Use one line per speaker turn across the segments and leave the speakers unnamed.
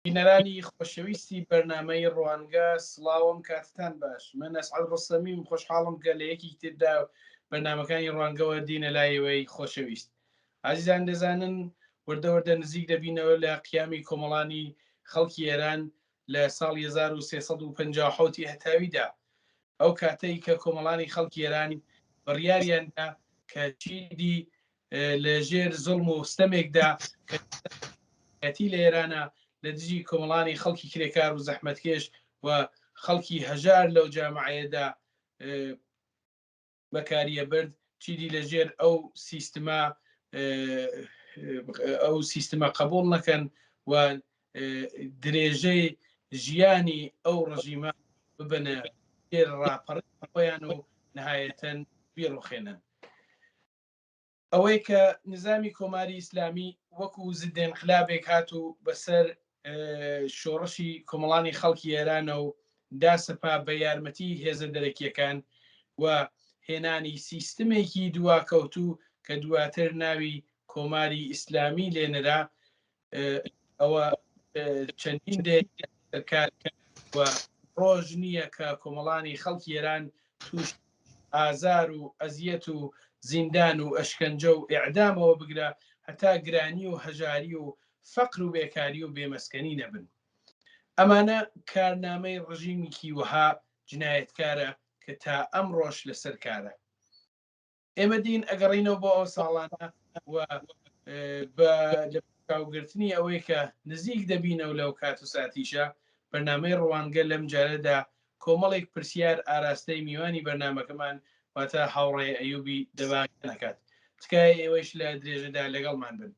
بینەرانی خۆشەویستی بەرنامەی ڕوانگە سڵاوم کاتتان باش من ئەسعەد ڕۆستەمیم خۆشحاڵم کە لە یەکێکی تردا بەرنامەکانی ڕوانگەوە دینە لایەوەی خۆشەویست ئازیزان دەزانن وردە وردە نزیک دەبینەوە لە قیامی کۆمەڵانی خەڵکی ئێران لە ساڵی 1357 هەتاویدا ئەو کاتەی کە کۆمەڵانی خەڵکی ئێران بڕیاریاندا کە چیدی لە ژێر زوڵم و ستەمێکدا کە لە ئێرانە لە دژی کۆمەڵانی خەڵکی کرێکار و زەحمەتکێش و خەڵکی هەژار لەو جامعەیەدا بەکاریە برد چیدی لە ژێر ئەو سیستمە ئەو سیستمە قبول نەکەن و درێژەی ژیانی ئەو ڕژیمە ببنە ژێر ڕاپەڕی خۆیان و نهایەتەن بیڕوخێنن. ئەوەی کە نزامی کۆماری ئیسلامی وەکو زد ئینقلابێک هات و بەسەر شۆڕشی کۆمەڵانی خەڵکی ئێرانە و داسەپا بە یارمەتی هێزە دەرەکیەکان و هێنانی سیستمێکی دواکەوتوو کە دواتر ناوی کۆماری ئیسلامی لێنرا ئەوە چەندین دەکات و ڕۆژ نییە کە کۆمەڵانی خەڵکی ئێران توش ئازار و ئەزیەت و زیندان و ئەشکەنجە و ئیعدامەوە بگرە هەتا گرانی و هەژاری و فەقر و بێکاری و بێمەسکەنی نەبن. ئەمانە کارنامەی ڕژیمیکی وەها جنایەتکارە کە تا ئەمڕۆش لەسەر کارە. ئێمە دین ئەگەڕینەوە بۆ ئەو ساڵانە و بە لەچاوگرتنی ئەوەی کە نزیک دەبینەوە لەو کات و ساتیشە بەرنامەی ڕوانگە لەم جارەدا کۆمەڵێک پرسیار ئاراستەی میوانی بەرنامەکەمان واتە هاوڕێ ئەیوبی دەباغیان ئەکات. تکایە ئێوەیش لە درێژەدا لەگەڵمان بن.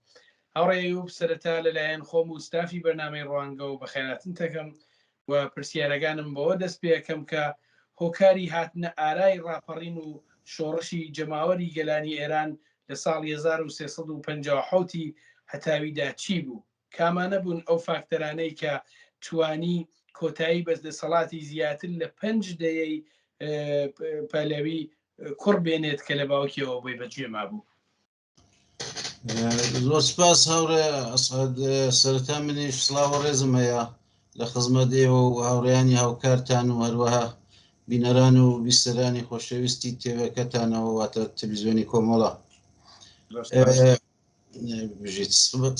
هاوڕێ ئەیوب سەرەتا لەلایەن خۆم و ستافی بەرنامەی ڕوانگەوە بەخێرهاتنت ئەکەم و پرسیارەکانم بەوە دەست پێ ئەکەم کە هۆکاری هاتنە ئارای ڕاپەڕین و شۆڕشی جەماوەری گەلانی ئێران لە ساڵی 1357 ی هەتاویدا چی بوو؟ کامانە بوون ئەو فاکتەرانەی کە توانی کۆتایی بە دەسەڵاتی زیاتر لە پەنج دەیەی پەلەوی کوڕ بێنێت کە لە باوکیەوە بۆی بەجێ مابوو؟
زۆر سپاس هاوڕێ ئەسعەد سەرەتا منیش سڵاو و ڕێزم هەیە لە خزمەت ئێوە و هاوڕێیانی هاوکارتان و هەروەها بینەران و بیسەرانی خۆشەویستی تێوەکەتانەوە واتە تەلویزیۆنی کۆمەڵە. بژیت.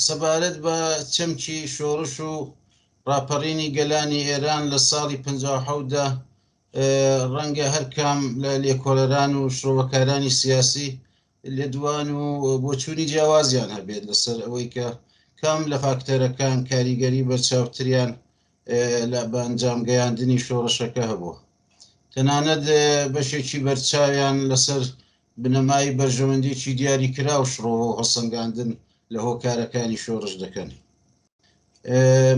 سەبارەت بە چەمکی شۆڕش و ڕاپەڕینی گەلانی ئێران لە ساڵی 57 دا ڕەنگە هەر کام لە لێکۆڵەران و شرۆڤەکارانی سیاسی لێدوان و بۆچوونی جیاوازیان هەبێت لەسەر ئەوەی کە کام لە فاکتەرەکان کاریگەری بەرچاوتریان لە بە ئەنجام گەیاندنی شۆڕشەکە هەبوو. تەنانەت بەشێکی بەرچاویان لەسەر بنەمای بەرژەوەندیی دیاریکراو شڕۆڤە و هەڵسەنگاندن لە هۆکارەکانی شۆڕش دەکەن.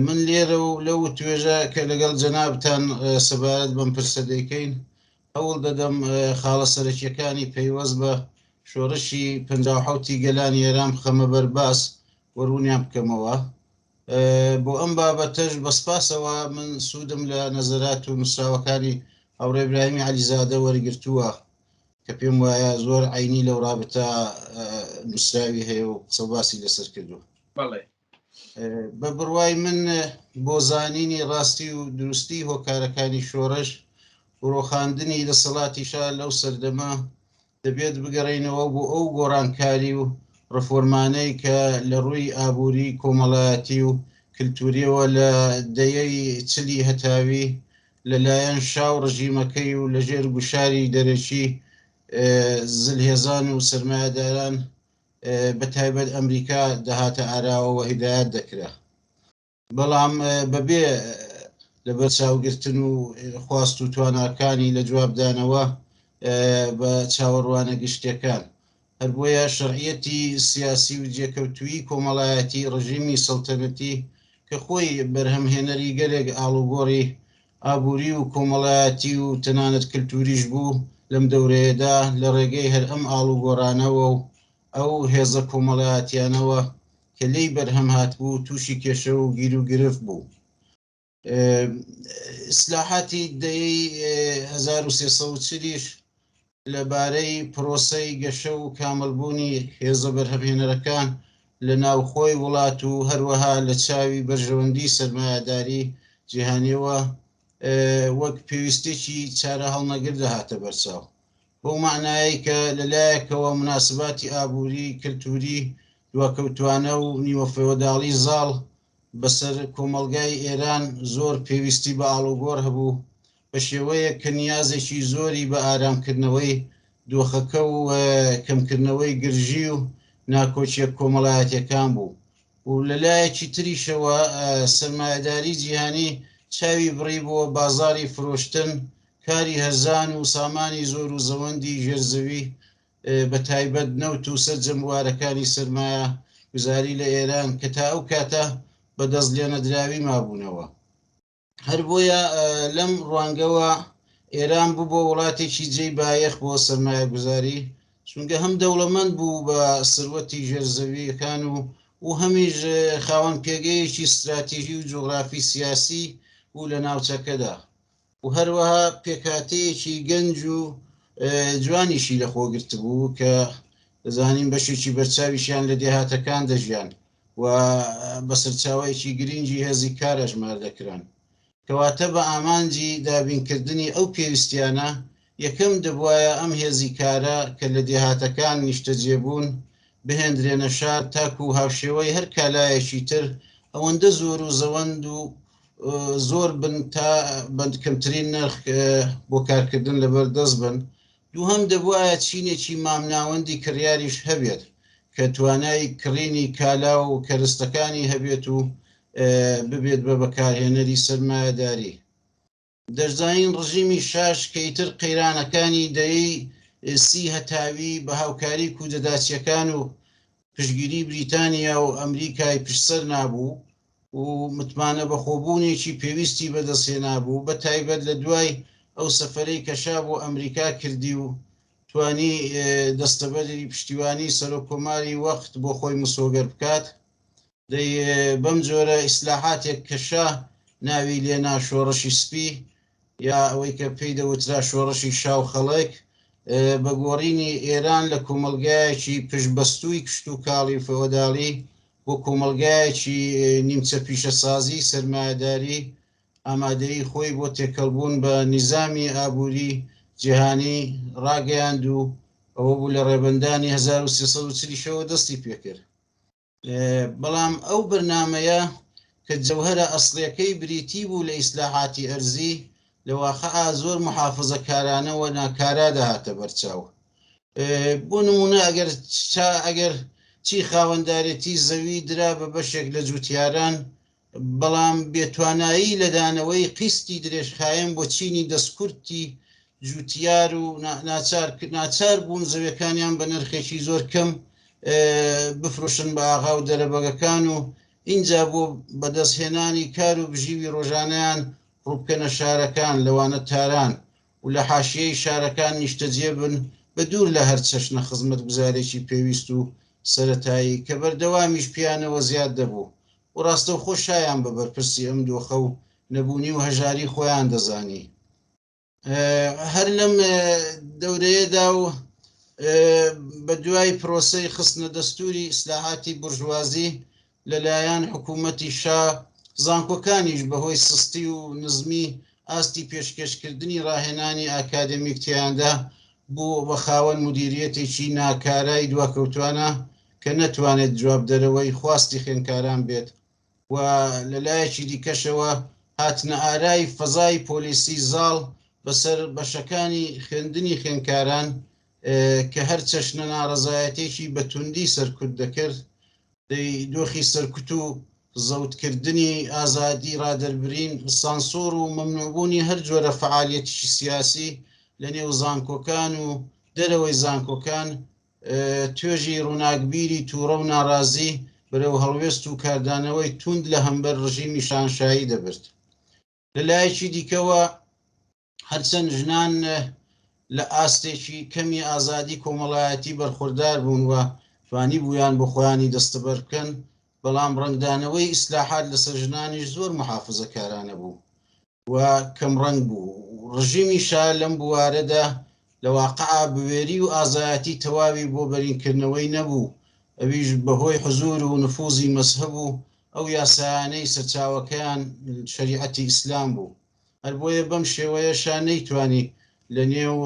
من لێرە و لەو وتوێژە کە لەگەڵ جەنابتان سەبارەت بەم پرسە دەیکەین، هەوڵ دەدەم خاڵە سەرەکییەکانی پەیوەست بە شۆڕشی 57 ی گەلانی ئێران بخەمە بەر باس و ڕوونیان بکەمەوە. بۆ ئەم بابەتەش بە سپاسەوە من سوودم لە نەزەرات و نووسراوەکانی هاوڕێ ئیبراهیمی عەلیزادە وەرگرتووە کە پێم وایە زۆر عەینی لەو ڕابتە نووسراوی هەیە و قسە و باسی لەسەر کردووە.
بەڵێ.
بە بڕوای من بۆ زانینی ڕاستی و دروستی هۆکارەکانی شۆڕش و ڕۆخاندنی دەسەڵاتی شا لەو سەردەمە دەبێت بگەڕێینەوە بۆ ئەو گۆڕانکاری و ڕفۆرمانەی کە لە ڕووی ئابووری، کۆمەڵایەتی و کلتوریەوە لە دەیەی چلی هەتاوی لە لایەن شا و ڕژیمەکەی و لە ژێر گوشاری دەرەکی زلهێزان و سەرمایەداران بە تایبەت ئەمریکا دەهاتە ئاراوە و هیدایەت دەکرا. بەڵام بەبێ لەبەرچاوگرتن و خواست و تواناکانی لە جوابدانەوە بە چاوەڕوانە گشتیەکان. هەر بۆیە شەرعیەتی سیاسی و جێکەوتوویی کۆمەڵایەتی ڕژیمی سەڵتەنەتی کە خۆی بەرهەمهێنەری گەلێک ئاڵوگۆڕی ئابووری و کۆمەڵایەتی و تەنانەت کلتوریش بوو لەم دەورەیەدا لە ڕێگەی هەر ئەم ئاڵوگۆڕانەوە و ئەو هێزە کۆمەڵایەتیانەوە کە لێی بەرهەم هاتبوو تووشی کێشە و گیروگرفت بوو. ئیسلاحاتی دەیەی 1340 یش لە بارەی پرۆسەی گەشە و کامڵبوونی هێزە بەرهەمهێنەرەکان لە ناوخۆی وڵات و هەروەها لە چاوی بەرژەوەندی سەرمایەداری جیهانیەوە وەک پێویستێکی چارە هەڵنەگر دەهاتە بەرچاو. بەو مەعنایەی کە لە لایەکەوە موناسباتی ئابووری، کەلتووری دواکەوتوانە و نیوە فێۆداڵی زاڵ بەسەر کۆمەڵگای ئێران زۆر پێویستی بە ئاڵوگۆڕ هەبوو بە شێوەیەک کە نیازێکی زۆری بە ئارامکردنەوەی دۆخەکە و کەمکردنەوەی گرژی و ناکۆکیە کۆمەڵایەتیەکان بوو و لە لایەکی تریشەوە سەرمایەداری جیهانی چاوی بڕیبووە بازاڕی فرۆشتن کاری هەرزان و سامانی زۆر و زەوەندی ژێرزەوی بە تایبەت نەوت و سەرجەم بوارەکانی سەرمایە گوزاری لە ئێران کە تا ئەو کاتە بە دەست لێنەدراوی مابوونەوە. هەر بۆیە لەم ڕوانگەوە ئێران بوو بۆ وڵاتێکی جێی بایەخ بۆ سەرمایەگوزاری، چونکە هەم دەوڵەمەند بوو بە سروەتی ژێرزەوییەکان و و هەمیش خاوەن پێگەیەکی ستراتیژی و جوغرافی سیاسی بوو لە ناوچەکەدا و هەروەها پێکهاتەیەکی گەنج و جوانیشی لەخۆ گرتبوو کە دەزانین بەشێکی بەرچاویشیان لە دێهاتەکان دەژیان و بە سەرچاوەیەکی گرینگی هێزی کار ئەژمار دەکران. کەواتە بە ئامانجی دابینکردنی ئەو پێویستیانە، یەکەم دەبوایە ئەم هێزی کارە کە لە دێهاتەکان نیشتەجێ بوون بهێندرێنە شار تاکوو هاوشێوەی هەر کالایەکی تر ئەوەندە زۆر و زەوەند و زۆر بن تا بە کەمترین نرخ بۆ کارکردن لەبەر دەست بن. دووهەم دەبوایە چینێکی مامناوەندی کڕیاریش هەبێت کە توانای کڕینی کالا و کەرستەکانی هەبێت و ببێت بە بەکارهێنەری سەرمایەداری. دەشزانین ڕژیمی شاش کە ئیتر قەیرانەکانی دەیەی سی هەتاوی بە هاوکاری کودەداچیەکان و پشتگیری بریتانیا و ئەمریکای پشتسەر نابوو و متمانە بەخۆبوونێکی پێویستی بەدەستهێنابوو، بە تایبەت لە دوای ئەو سەفەرەی کە شا بۆ ئەمریکا کردی و توانی دەستەبەری پشتیوانی سەرۆک کۆماری وەخت بۆ خۆی مسۆگەر بکات. دەی بەم جۆرە ئیسلاحاتێک کە شا ناوی لێنا شۆڕشی سپی یا ئەوەی کە پێی دەوترا شۆڕشی شا و خەڵک، بە گۆڕینی ئێران لە کۆمەڵگایەکی پشتبەستووی کشتوکاڵی و فئۆداڵی بۆ کۆمەڵگایەکی نیمچە پیشەسازی سەرمایەداری ئامادەیی خۆی بۆ تێکەڵبوون بە نیزامی ئابووری جیهانی ڕاگەیاند و ئەوە بوو لە ڕێبەندانی 1340 شەوە دەستی پێکرد. بەڵام ئەو بەرنامەیە کە جەوهەرە ئەسڵیەکەی بریتی بوو لە ئیسلاحاتی ئەرزی، لە واقعا زۆر موحافزەکارانە و ناکارا دەهاتە بەرچاو. بۆ نموونە ئەگەر ئەگەر چی خاوەندارێتی زەوی درا بە بەشێک لە جووتیاران، بەڵام بێتوانایی لە دانەوەی قیستی درێژخایەن بۆ چینی دەستکورتی جوتیار و ناچار بوون زەویەکانیان بە نرخێکی زۆر کەم بفرۆشن بە ئاغا و دەرەبەگەکان و ئینجا بۆ بەدەستهێنانی کار و بژیوی ڕۆژانەیان ڕووبکەنە شارەکان لەوانە تاران و لە حاشیەی شارەکان نیشتەجێ بن بە دوور لە هەر چەشنە خزمەتگوزارێکی پێویست و سەرەتایی کە بەردەوامیش پێیانەوە زیاد دەبوو و ڕاستەوخۆ شایان بە بەرپرسی ئەم دۆخە و نەبوونی و هەژاری خۆیان دەزانی. هەر لەم دەورەیەدا و بە دوای پرۆسەی خستنە دەستوری ئیسلاحاتی بورژوازی لەلایەن حکوومەتی شا، زانکۆکانیش بەهۆی سستی و نزمی ئاستی پێشکێشکردنی ڕاهێنانی ئاکادێمیک تێیاندا بوو بە خاوەن مودیریەتێکی ناکارای دواکەوتوانە کە نەتوانێت جوابدەرەوەی خواستی خوێندکاران بێت و لە لایەکی دیکەشەوە هاتنەئارای فەزای پۆلیسی زاڵ بەسەر بەشەکانی خوێندنی خوێندکاران کە هەر چەشنە ناڕەزایەتێکی بە توندی سەرکوت دەکرد، دەی دۆخی سەرکوت و زەوتکردنی ئازادی ڕادەربرین، سانسۆر و مەمنوعبوونی هەر جۆرە فەعالیەتێکی سیاسی لە نێو زانکۆکان و دەرەوەی زانکۆکان، توێژی ڕووناکبیری تووڕە و ناڕازی بەرەو هەڵوێست و کاردانەوەی تووند لە هەمبەر ڕژیمی شانشایی دەبرد. لە لایەکی دیکەوە هەرچەند ژنان لە ئاستێکی کەمی ئازادی کۆمەڵایەتی بەرخوردار بوون و توانیبوویان بۆ خۆیانی دەستەبەر بکەن، بەڵام ڕەنگدانەوەی ئیسلاحات لەسەر ژنانیش زۆر موحافزەکارانە بوو و کەمڕەنگ بوو. ڕژیمی شا لەم بوارەدا لە واقعا بوێری و ئازایەتی تەواوی بۆ بەرینکردنەوەی نەبوو. ئەویش بەهۆی حزوور و نفوزی مەزهەب و ئەو یاسایانەی سەرچاوەکەیان شەریعەتی ئیسلام بوو. هەر بۆیە بەم شێوەیە شا نەیتوانی لە نێو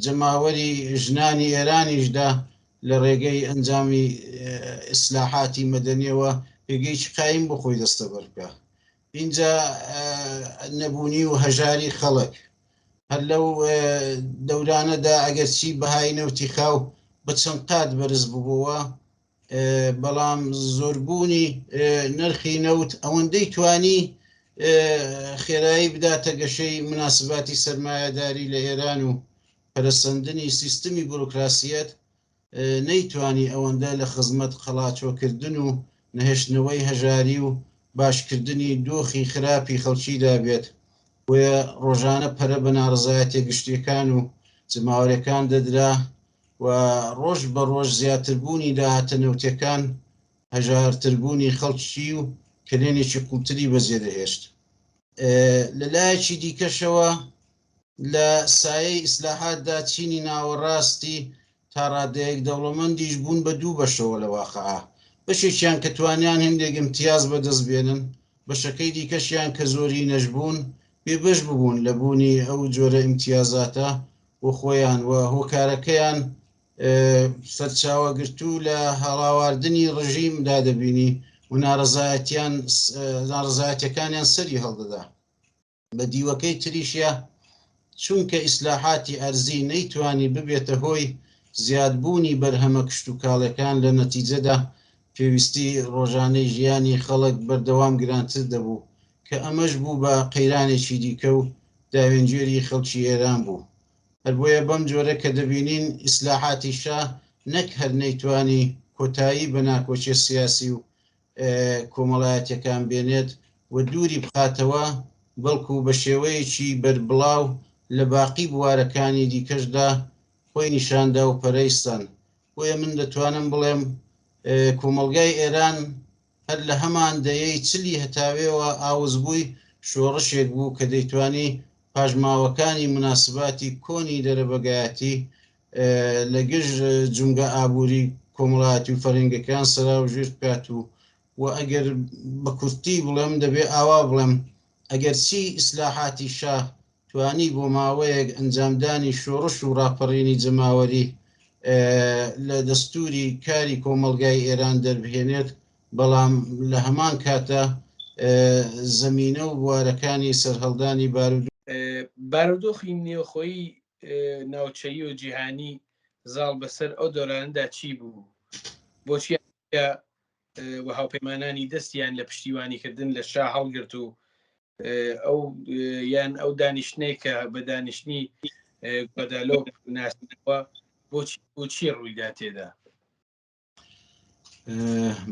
جەماوەری ژنانی ئێرانیشدا لە ڕێگەی ئەنجامی ئیسلاحاتی مەدەنیەوە پێگەیەکی قایم بۆ خۆی دەستەبەر بکا. ئینجا نەبوونی و هەژاری خەڵک هەر لەو دەورانەدا ئەگەرچی بەهای نەوتی خاو بە چەند قات بەرز ببووە بەڵام زۆربوونی نرخی نەوت ئەوەندەی توانی خێرایی بداتە گەشەی مناسباتی سەرمایەداری لە ئێران و پەرەسەندنی سیستمی بورۆکراسیەت نەیتوانی ئەوەندە لە خزمەت قەڵاچۆکردن و نەهێشتنەوەی هەژاری و باشکردنی دۆخی خراپی خەڵکیدا بێت، بۆیە ڕۆژانە پەرە بە ناڕەزایەتیە گشتیەکان و جەماوەریەکان دەدرا و ڕۆژ بە ڕۆژ زیاتربوونی داهاتە نەوتیەکان هەژارتربوونی خەڵکی و کەلێنێکی قوڵتری بەجێدەهێشت. لە لایەکی دیکەشەوە لە سایەی ئیسلاحاتدا چینی ناوەڕاستی تا ڕادەیەک دەوڵەمەندیش بوون بە دوو بەشەوە لە واقعا بەشێکیان کە توانیان هەندێک ئیمتیاز بەدەست بێنن بەشەکەی دیکەشیان کە زۆرینەش بوون بێبەش ببوون لە بوونی ئەو جۆرە ئیمتیازاتە بۆ خۆیان و هۆکارەکەیان سەرچاوەگرتوو لە هەڵاواردنی ڕژیمدا دەبینی و ناڕەزایەتیان ناڕەزایەتیەکانیان سەری هەڵدەدا. بە دیوەکەی تریشیا چونکە ئیسلاحاتی ئەرزی نەیتوانی ببێتە هۆی زیادبوونی بەرهەمە کشتوکاڵیەکان لە نەتیجەدا پێویستی ڕۆژانەی ژیانی خەڵک بەردەوام گرانتر دەبوو کە ئەمەش بوو بە قەیرانێکی دیکە و داوێنگێری خەڵکی ئێران بوو. هەر بۆیە بەم جۆرە کە دەبینین ئیسلاحاتی شا نەک هەر نەیتوانی کۆتایی بە ناکۆکیە سیاسی و کۆمەڵایەتیەکان بێنێت و دووری بخاتەوە، بەڵکو بە شێوەیەکی بەربڵاو لە باقی بوارەکانی دیکەشدا خۆی نیشاندا و پەرەی ستاند. بۆیە من دەتوانم بڵێم کۆمەڵگای ئێران هەر لە هەمان دەیەی چلی هەتاوێوە ئاوزبووی شۆڕشێک بوو کە دەیتوانی پاشماوەکانی موناسباتی کۆنی دەرەبەگایەتی لە گژ جومگە ئابووری، کۆمەڵایەتی و فەرهەنگەکان سەراوژێر بکات و و ئەگەر بە کورتی بڵێم دەبێ ئاوا بڵێم ئەگەرچی ئیسلاحاتی شا توانی بۆ ماوەیەک ئەنجامدانی شۆڕش و ڕاپەڕینی جەماوەری لە دەستووری کاری کۆمەڵگای ئێران دەربهێنێت بەڵام لە هەمان کاتا زەمینە و بوارەکانی سەرهەڵدانی بارودۆخی
بارودۆخی نێوخۆیی ناوچەیی و جیهانی زاڵ بەسەر ئەو دۆرانەدا چی بوو؟ بۆچی و هاوپەیمانانی دەستیان لە پشتیوانیکردن لە شا هەڵگرت و ئەو یان ئەو دانیشتنەی کە بە دانیشتنی گوادالۆپ ناسەوە بۆچی بۆچی ڕوویدا تێدا؟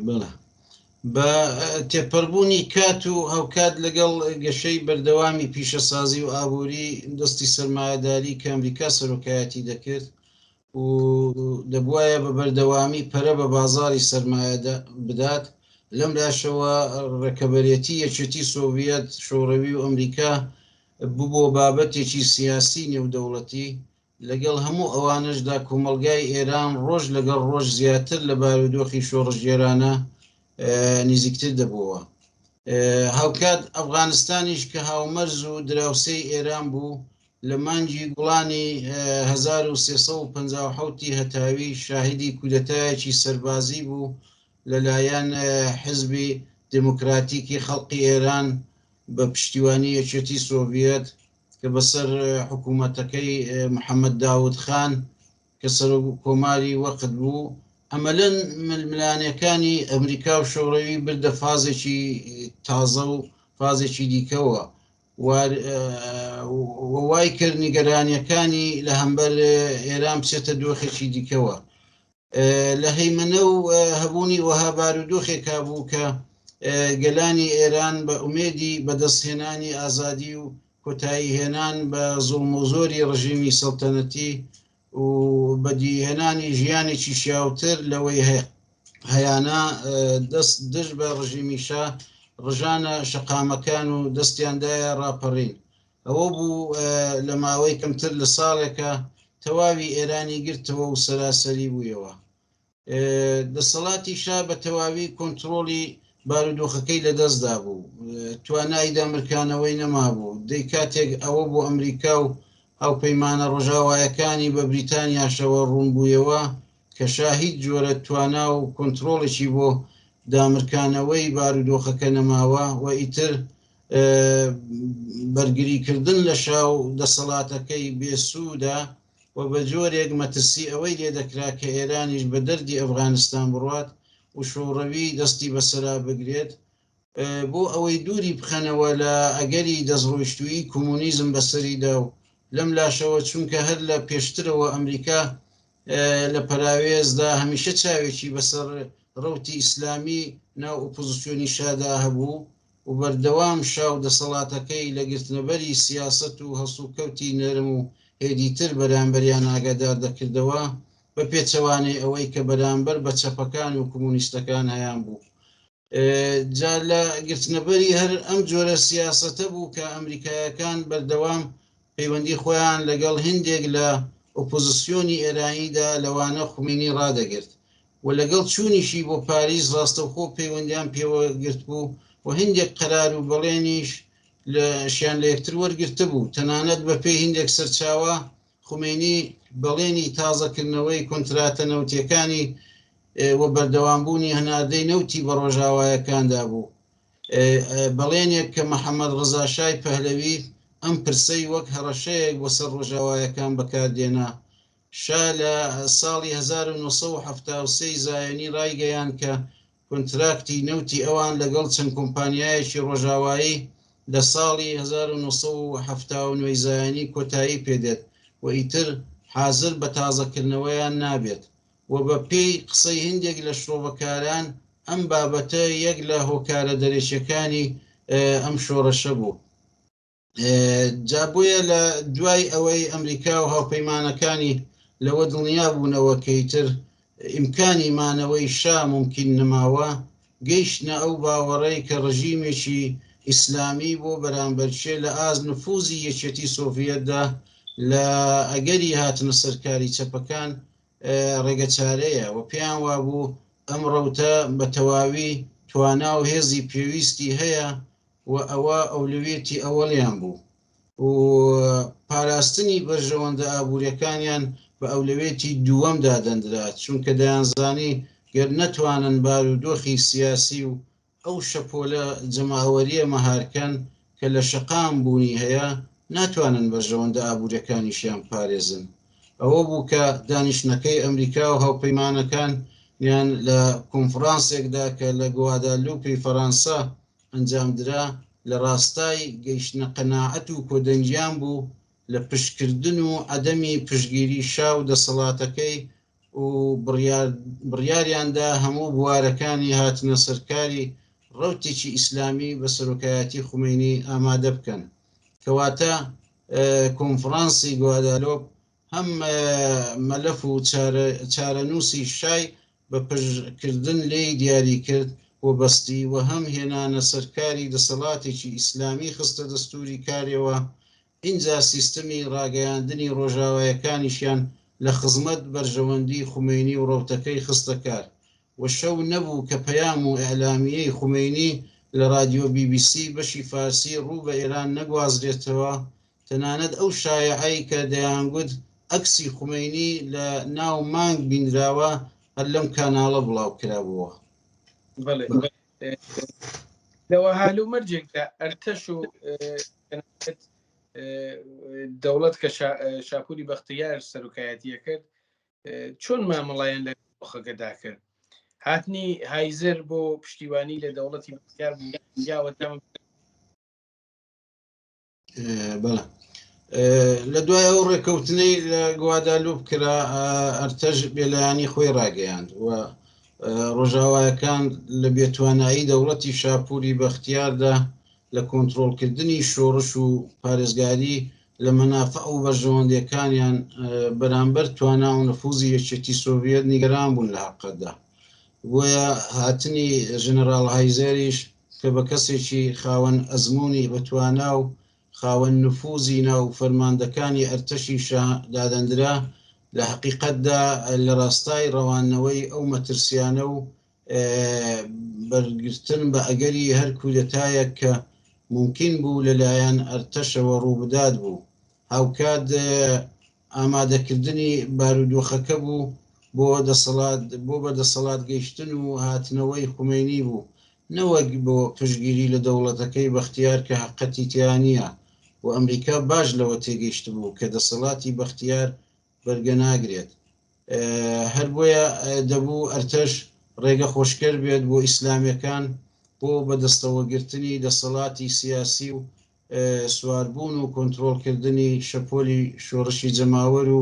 بەڵێ بە تێپەربوونی کات و هاوکات لەگەڵ گەشەی بەردەوامی پیشەسازی و ئابووری دەستی سەرمایەداری کە ئەمریکا سەرۆکایەتی دەکرد و دەبواە بە بەردەوامی پەرە بە بازاری سەرمایە بدات لەم لاشەوە ڕکەبەرێتی یەکێتی سۆڤیەت شۆڕەوی و ئەمریکا ببووە بابەتێکی سیاسی نێودەوڵەتی لەگەڵ هەموو ئەوانەشدا کۆمەڵگای ئێران ڕۆژ لەگەڵ ڕۆژ زیاتر لە بارودۆخی شۆڕشگێرانە نیزیکتر دەبۆوە. هاوکات ئەفغانستانیش کە هاومەرز و دراوسێی ئێران بوو، لە مانگی گوڵانی 1357 ی هەتاوی شاهیدی کودەتایەکی سەربازی بوو لە لایەن حزبی دێموکراتیکی خەڵقی ئێران بە پشتیوانی یەکێتی سۆڤیەت کە بەسەر حکوومەتەکەی محەممەد داود خان کە سەرۆک کۆماری وەقت بوو، عەمەلەن ململانێکانی ئەمریکا و شۆڕەوی بردە فازێکی تازە و فازێکی دیکەوە و وای کرد نیگەرانیەکانی لە هەمبەر ئێران بچێتە دۆخێکی دیکەوە. لە هەیمەنە و هەبوونی وەها بارودۆخێکا بوو کە گەلانی ئێران بە ئومێدی بەدەستهێنانی ئازادی و کۆتایی هێنان بە زوڵم و زۆری ڕژیمی سەڵتەنەتی و بەدیهێنانی ژیانێکی شیاوتر لەوەی هەیانە دەست دژ بە ڕژیمی شا ڕژانە شەقامەکان و دەستیان دایە ڕاپەڕین. ئەوە بوو لە ماوەی کەمتر لە ساڵێکا تەواوی ئێرانی گرتەوە و سەراسەری بوویەوە. دەسەڵاتی شا بە تەواوی کۆنترۆڵی بارودۆخەکەی لەدەستدابوو، توانای دامرکانەوەی نەمابوو، دەی کاتێک ئەوە بۆ ئەمریکا و هاوپەیمانە ڕۆژاوایەکانی بە بریتانیاشەوە ڕوون بوویەوە کە شا هیچ جۆرە توانا و کۆنترۆڵێکی بۆ دامرکانەوەی بارودۆخەکە نەماوە و ئیتر بەرگریکردن لە شا و دەسەڵاتەکەی بێسوودە و بە جۆرێک مەترسی ئەوەی لێ دەکرا کە ئێرانیش بە دەردی ئەفغانستان بڕوات و شۆڕەوی دەستی بەسەرا بگرێت بۆ ئەوەی دووری بخەنەوە لە ئەگەری دەستڕۆیشتوویی کۆمۆنیزم بەسەریدا و لەم لاشەوە چونکە هەر لە پێشترەوە ئەمریکا لە پەراوێزدا هەمیشە چاوێکی بەسەر ڕەوتی ئیسلامی ناو ئۆپۆزسیۆنی شادا هەبوو و بەردەوام شا و دەسەڵاتەکەی لە گرتنەبەری سیاسەت و هەڵسوکەوتی نەرم و هێدیتر بەرامبەریان ئاگادار دەکردەوە، بە پێچەوانەی ئەوەی کە بەرامبەر بە چەپەکان و کۆمۆنیستەکان هەیانبوو. جا لە گرتنەبەری هەر ئەم جۆرە سیاسەتە بوو کە ئەمریکایەکان بەردەوام پەیوەندی خۆیان لەگەڵ هندێک لە ئۆپۆزسیۆنی ئێرانیدا لەوانە خومینی ڕادەگرت و لەگەڵ چوونیشی بۆ پاریس ڕاستەوخۆ پەیوەندیان پێوە گرتبوو و هندێک قەرار و بەڵێنیش لە شیان لە یەکتر وەرگرتبوو. تەنانەت بەپێی هندێک سەرچاوە خومەینی بەڵێنی تازەکردنەوەی کۆنتراتە نەوتیەکانی و بەردەوامبوونی هەناردەی نەوتی بە ڕۆژاوایەکان دابوو. بەڵێنێک کە محەمەد ڕەزا شای پەهلەوی ئەم پرسەی وەک هەڕەشەیەک بۆ سەر ڕۆژاوایەکان بەکاردێنا. شا لە ساڵی 1973 زایۆنی ڕایگەیاند کە کۆنتراکتی نەوتی ئەوان لەگەڵ چەند کۆمپانیایەکی ڕۆژاوایی لە ساڵی 1979 زایۆنی کۆتایی پێدێت و ئیتر حازر بە تازەکردنەوەیان نابێت و بە پێی قسەی هندێک لە شرۆڤەکاران ئەم بابەتە یەک لە هۆکارە دەرەکیەکانی ئەم شۆڕشە بوو. جا بۆیە لە دوای ئەوەی ئەمریکا و هاوپەیمانەکانی لەوە دڵنیا بوونەوە کە ئیتر ئیمکانی مانەوەی شا مومکین نەماوە، گەیشتنە ئەو باوەڕەی کە ڕژیمێکی ئیسلامی بۆ بەرامبەرکێ لە ئاست نفوزی یەکێتی سۆڤیەتدا لە ئەگەری هاتنە سەرکاری چەپەکان ڕێگەچارەیە و پێیان وابوو ئەم ڕەوتە بە تەواوی توانا و هێزی پێویستی هەیە و ئەوە ئەولەویەتی ئەوەڵیان بوو و پاراستنی بەرژەوەندە ئابووریەکانیان بە ئەولەویەتی دووەم دادەندرا، چونکە دەیانزانی گەر نەتوانن بارودۆخی سیاسی و ئەو شەپۆلە جەماوەریە مەهارکەن کە لە شەقام بوونی هەیە، ناتوانن بەرژەوەندە ئابووریەکانیشیان بپارێزن. ئەوە بوو کە دانیشتنەکەی ئەمریکا و هاوپەیمانەکانیان لە کۆنفرانسێکدا کە لە گوادالوپی فەرانسە ئەنجامدرا، لە ڕاستای گەیشتنە قەناعەت و کۆدەنگیان بوو لە پشتکردن و عەدەمی پشتگیری شا و دەسەڵاتەکەی و بڕیاریان دا هەموو بوارەکانی هاتنە سەرکاری ڕەوتێکی ئیسلامی بە سەرۆکایەتی خومەینی ئامادە بکەن. کەواتە کۆنفڕانسی گوادالۆپ هەم مەلەف و چارەنووسی شای بە پشتکردن لێی دیاری کرد و بەستی و هەم هێنانە سەرکاری دەسەڵاتێکی ئیسلامی خستە دەستووری کارێوە، ئینجا سیستمی ڕاگەیاندنی ڕۆژاوایەکانیشیان لە خزمەت بەرژەوەندی خومەینی و ڕەوتەکەی خستە کار و شەو نەبوو کە پەیام و ئیعلامیەی خومەینی لە ڕادیۆ بی بی سی بەشی فارسی ڕوو بە ئێران نەگوازرێتەوە، تەنانەت ئەو شایعەی کە دەیانگوت عەکسی خومەینی لە ناو مانگ بینراوە هەر لەم کاناڵە بڵاو کرابۆوە.
بەڵێ لە وەها هەلومەرجێکدا ئەرتەش و تەنانەت دەوڵەت کە شاپوری بەختیار سەرۆکایەتیە کرد چۆن مامەڵیان لە دۆخەکەدا کرد؟ هاتنی هایزەر بۆ پشتیوانی لە دەوڵەتی بەختیار بوو یاوە
بەڵێ لە دوای ئەو ڕێککەوتنەی لە گوادالوپ کرا ئەرتەش بێلایانی خۆی ڕاگەیاند و ڕۆژاوایەکان لە بێتوانایی دەوڵەتی شاپوری بەختیاردا لە کۆنترۆڵکردنی شۆڕش و پارێزگاری لە مەنافع و بەرژەوەندیەکانیان بەرامبەر توانا و نفوزی یەکێتی سۆڤیەت نیگەران بوون لە حەقەتدا بۆیە هاتنی ژنەراڵ هایزەریش کە بە کەسێکی خاوەن ئەزموونی بەتوانا و خاوەن نفوزی ناو فەرماندەکانی ئەرتەشی شا دادەندرا، لە هەقیقەتدا لە ڕاستای ڕەواندنەوەی ئەو مەترسیانە و بەرگرتن بە ئەگەری هەر کودەتایەک کە مومکین بوو لە لایەن ئەرتەشەوە ڕووبدات بوو. هاوکات ئامادەکردنی بارودۆخەکە بوو بۆ دەسەڵات بۆ بە دەسەڵات گەیشتن و هاتنەوەی خومەینی بوو نەوەک بۆ پشتگیری لە دەوڵەتەکەی بەختیار کە هەقەتی تیا نییە و ئەمریکا باش لەوە تێگەیشتبوو کە دەسەڵاتی بەختیار بەرگە ناگرێت هەر بۆیە دەبوو ئەرتەش ڕێگە خۆشکەر بێت بۆ ئیسلامیەکان بۆ بەدەستەوەگرتنی دەسەڵاتی سیاسی و سواربوون و کۆنترۆڵکردنی شەپۆلی شۆڕشی جەماوەر و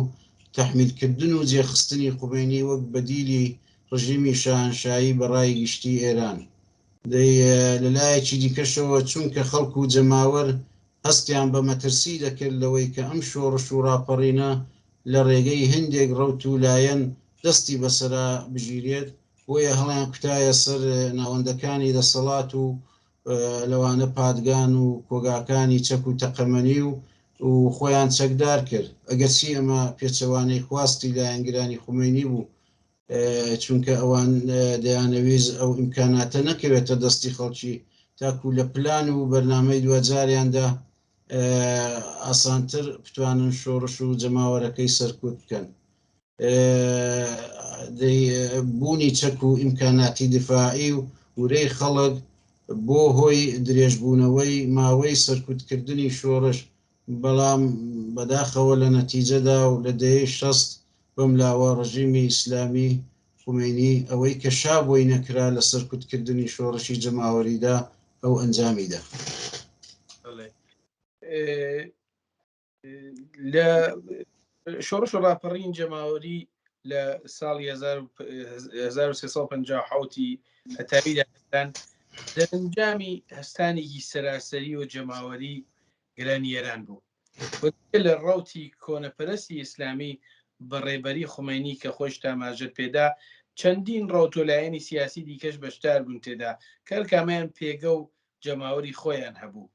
تەحمیلکردن و جێخستنی خومەینی وەک بەدیلی ڕژیمی شاهەنشایی بە ڕای گشتی ئێران. دەی لە لایەکی دیکەشەوە چونکە خەڵک و جەماوەر هەستیان بە مەترسی دەکرد لەوەی کە ئەم شۆڕش و ڕاپەڕینە لە ڕێگەی هەندێک ڕەوت و لایەن دەستی بەسەرا بگیرێت، بۆیە هەڵیانکوتایە سەر ناوەندەکانی دەسەڵات و لەوانە پادگان و کۆگاکانی چەک و تەقەمەنی و و خۆیان چەکدار کرد، ئەگەرچی ئەمە پێچەوانەی خواستی لایەنگرانی خومەینی بوو، چونکە ئەوان دەیانەویست ئەو ئیمکاناتە نەکەوێتە دەستی خەڵکی تاکو لە پلان و بەرنامەی دواجاریاندا ئاسانتر بتوانن شۆڕش و جەماوەرەکەی سەرکوت بکەن. بوونی چەک و ئیمکاناتی دیفاعی و ورەی خەڵک بۆ هۆی درێژبوونەوەی ماوەی سەرکوتکردنی شۆڕش، بەڵام بەداخەوە لە نەتیجەدا و لە دەیەی 60 بەم لاوە ڕژیمی ئیسلامی خومەینی ئەوەی کە شا بۆی نەکرا لە سەرکوتکردنی شۆڕشی جەماوەریدا ئەو ئەنجامی دا.
لە شۆڕش و ڕاپەڕین جەماوەری لە ساڵی 1357 هەتاویدان دەرەنجامی هەستانێکی سەراسەری و جەماوەری گەلانی ئێران بوو لە ڕوتی کۆنەپەرستی ئیسلامی بە ڕێبەری خومەینی کە خۆش تاماژت پێدا چەندین ڕەوت و لایەنی سیاسی دیکەش بەشدار بوون تێدا کە هەرکامیان پێگە و جەماوەری خۆیان هەبوو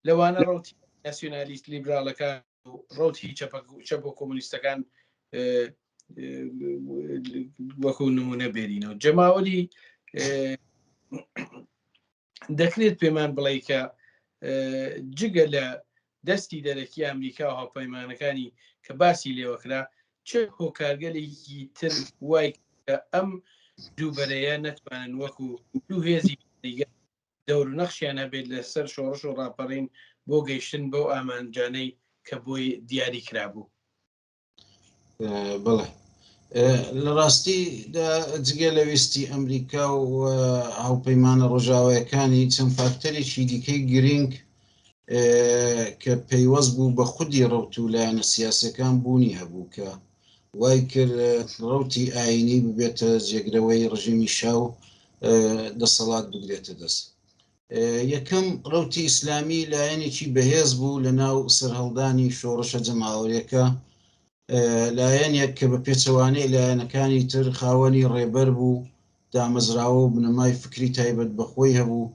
لەوانە ڕەوتی ناسیۆنالیست لیبراڵەکان و ڕەوتی چەپ و کۆمۆنیستەکان وەکو نمونە بێنینەوە جەماوەری دەکرێت پێمان بڵێ کە جگە لە دەستی دەرەکی ئەمریکا و هاوپەیمانەکانی کە باسی لێوەکرا چ هۆکارگەلێکی تر وای کە ئەم دووبەرەیە نەتوانن وەکو دوو هێزی دەور و نەخشیان هەبێت لەسەر شۆڕش و ڕاپەڕین بۆ گەیشتن بەو ئامانجانەی کە بۆی دیاری کرابوو.
بەڵێ لە ڕاستیدا جگە لە ویستی ئەمریکا و هاوپەیمانە ڕۆژاوایەکانی چەند فاکتەرێکی دیکەی گرینگ کە پەیوەست بوو بە خودی ڕەوت و لایەنە سیاسەکان بوونی هەبوو کە وای کرد ڕەوتی ئایینی ببێتە جێگرەوەی ڕژیمی شا و دەسەڵات بگرێتە دەست. یەکەم، ڕەوتی ئیسلامی لایەنێکی بەهێز بوو لە ناو سەرهەڵدانی شۆڕشە جەماوەریەکە، لایەنێک کە بە پێچەوانەی لایەنەکانی تر خاوەنی ڕێبەر بوو، دامەزراوە و بنەمای فکری تایبەت بە خۆی هەبوو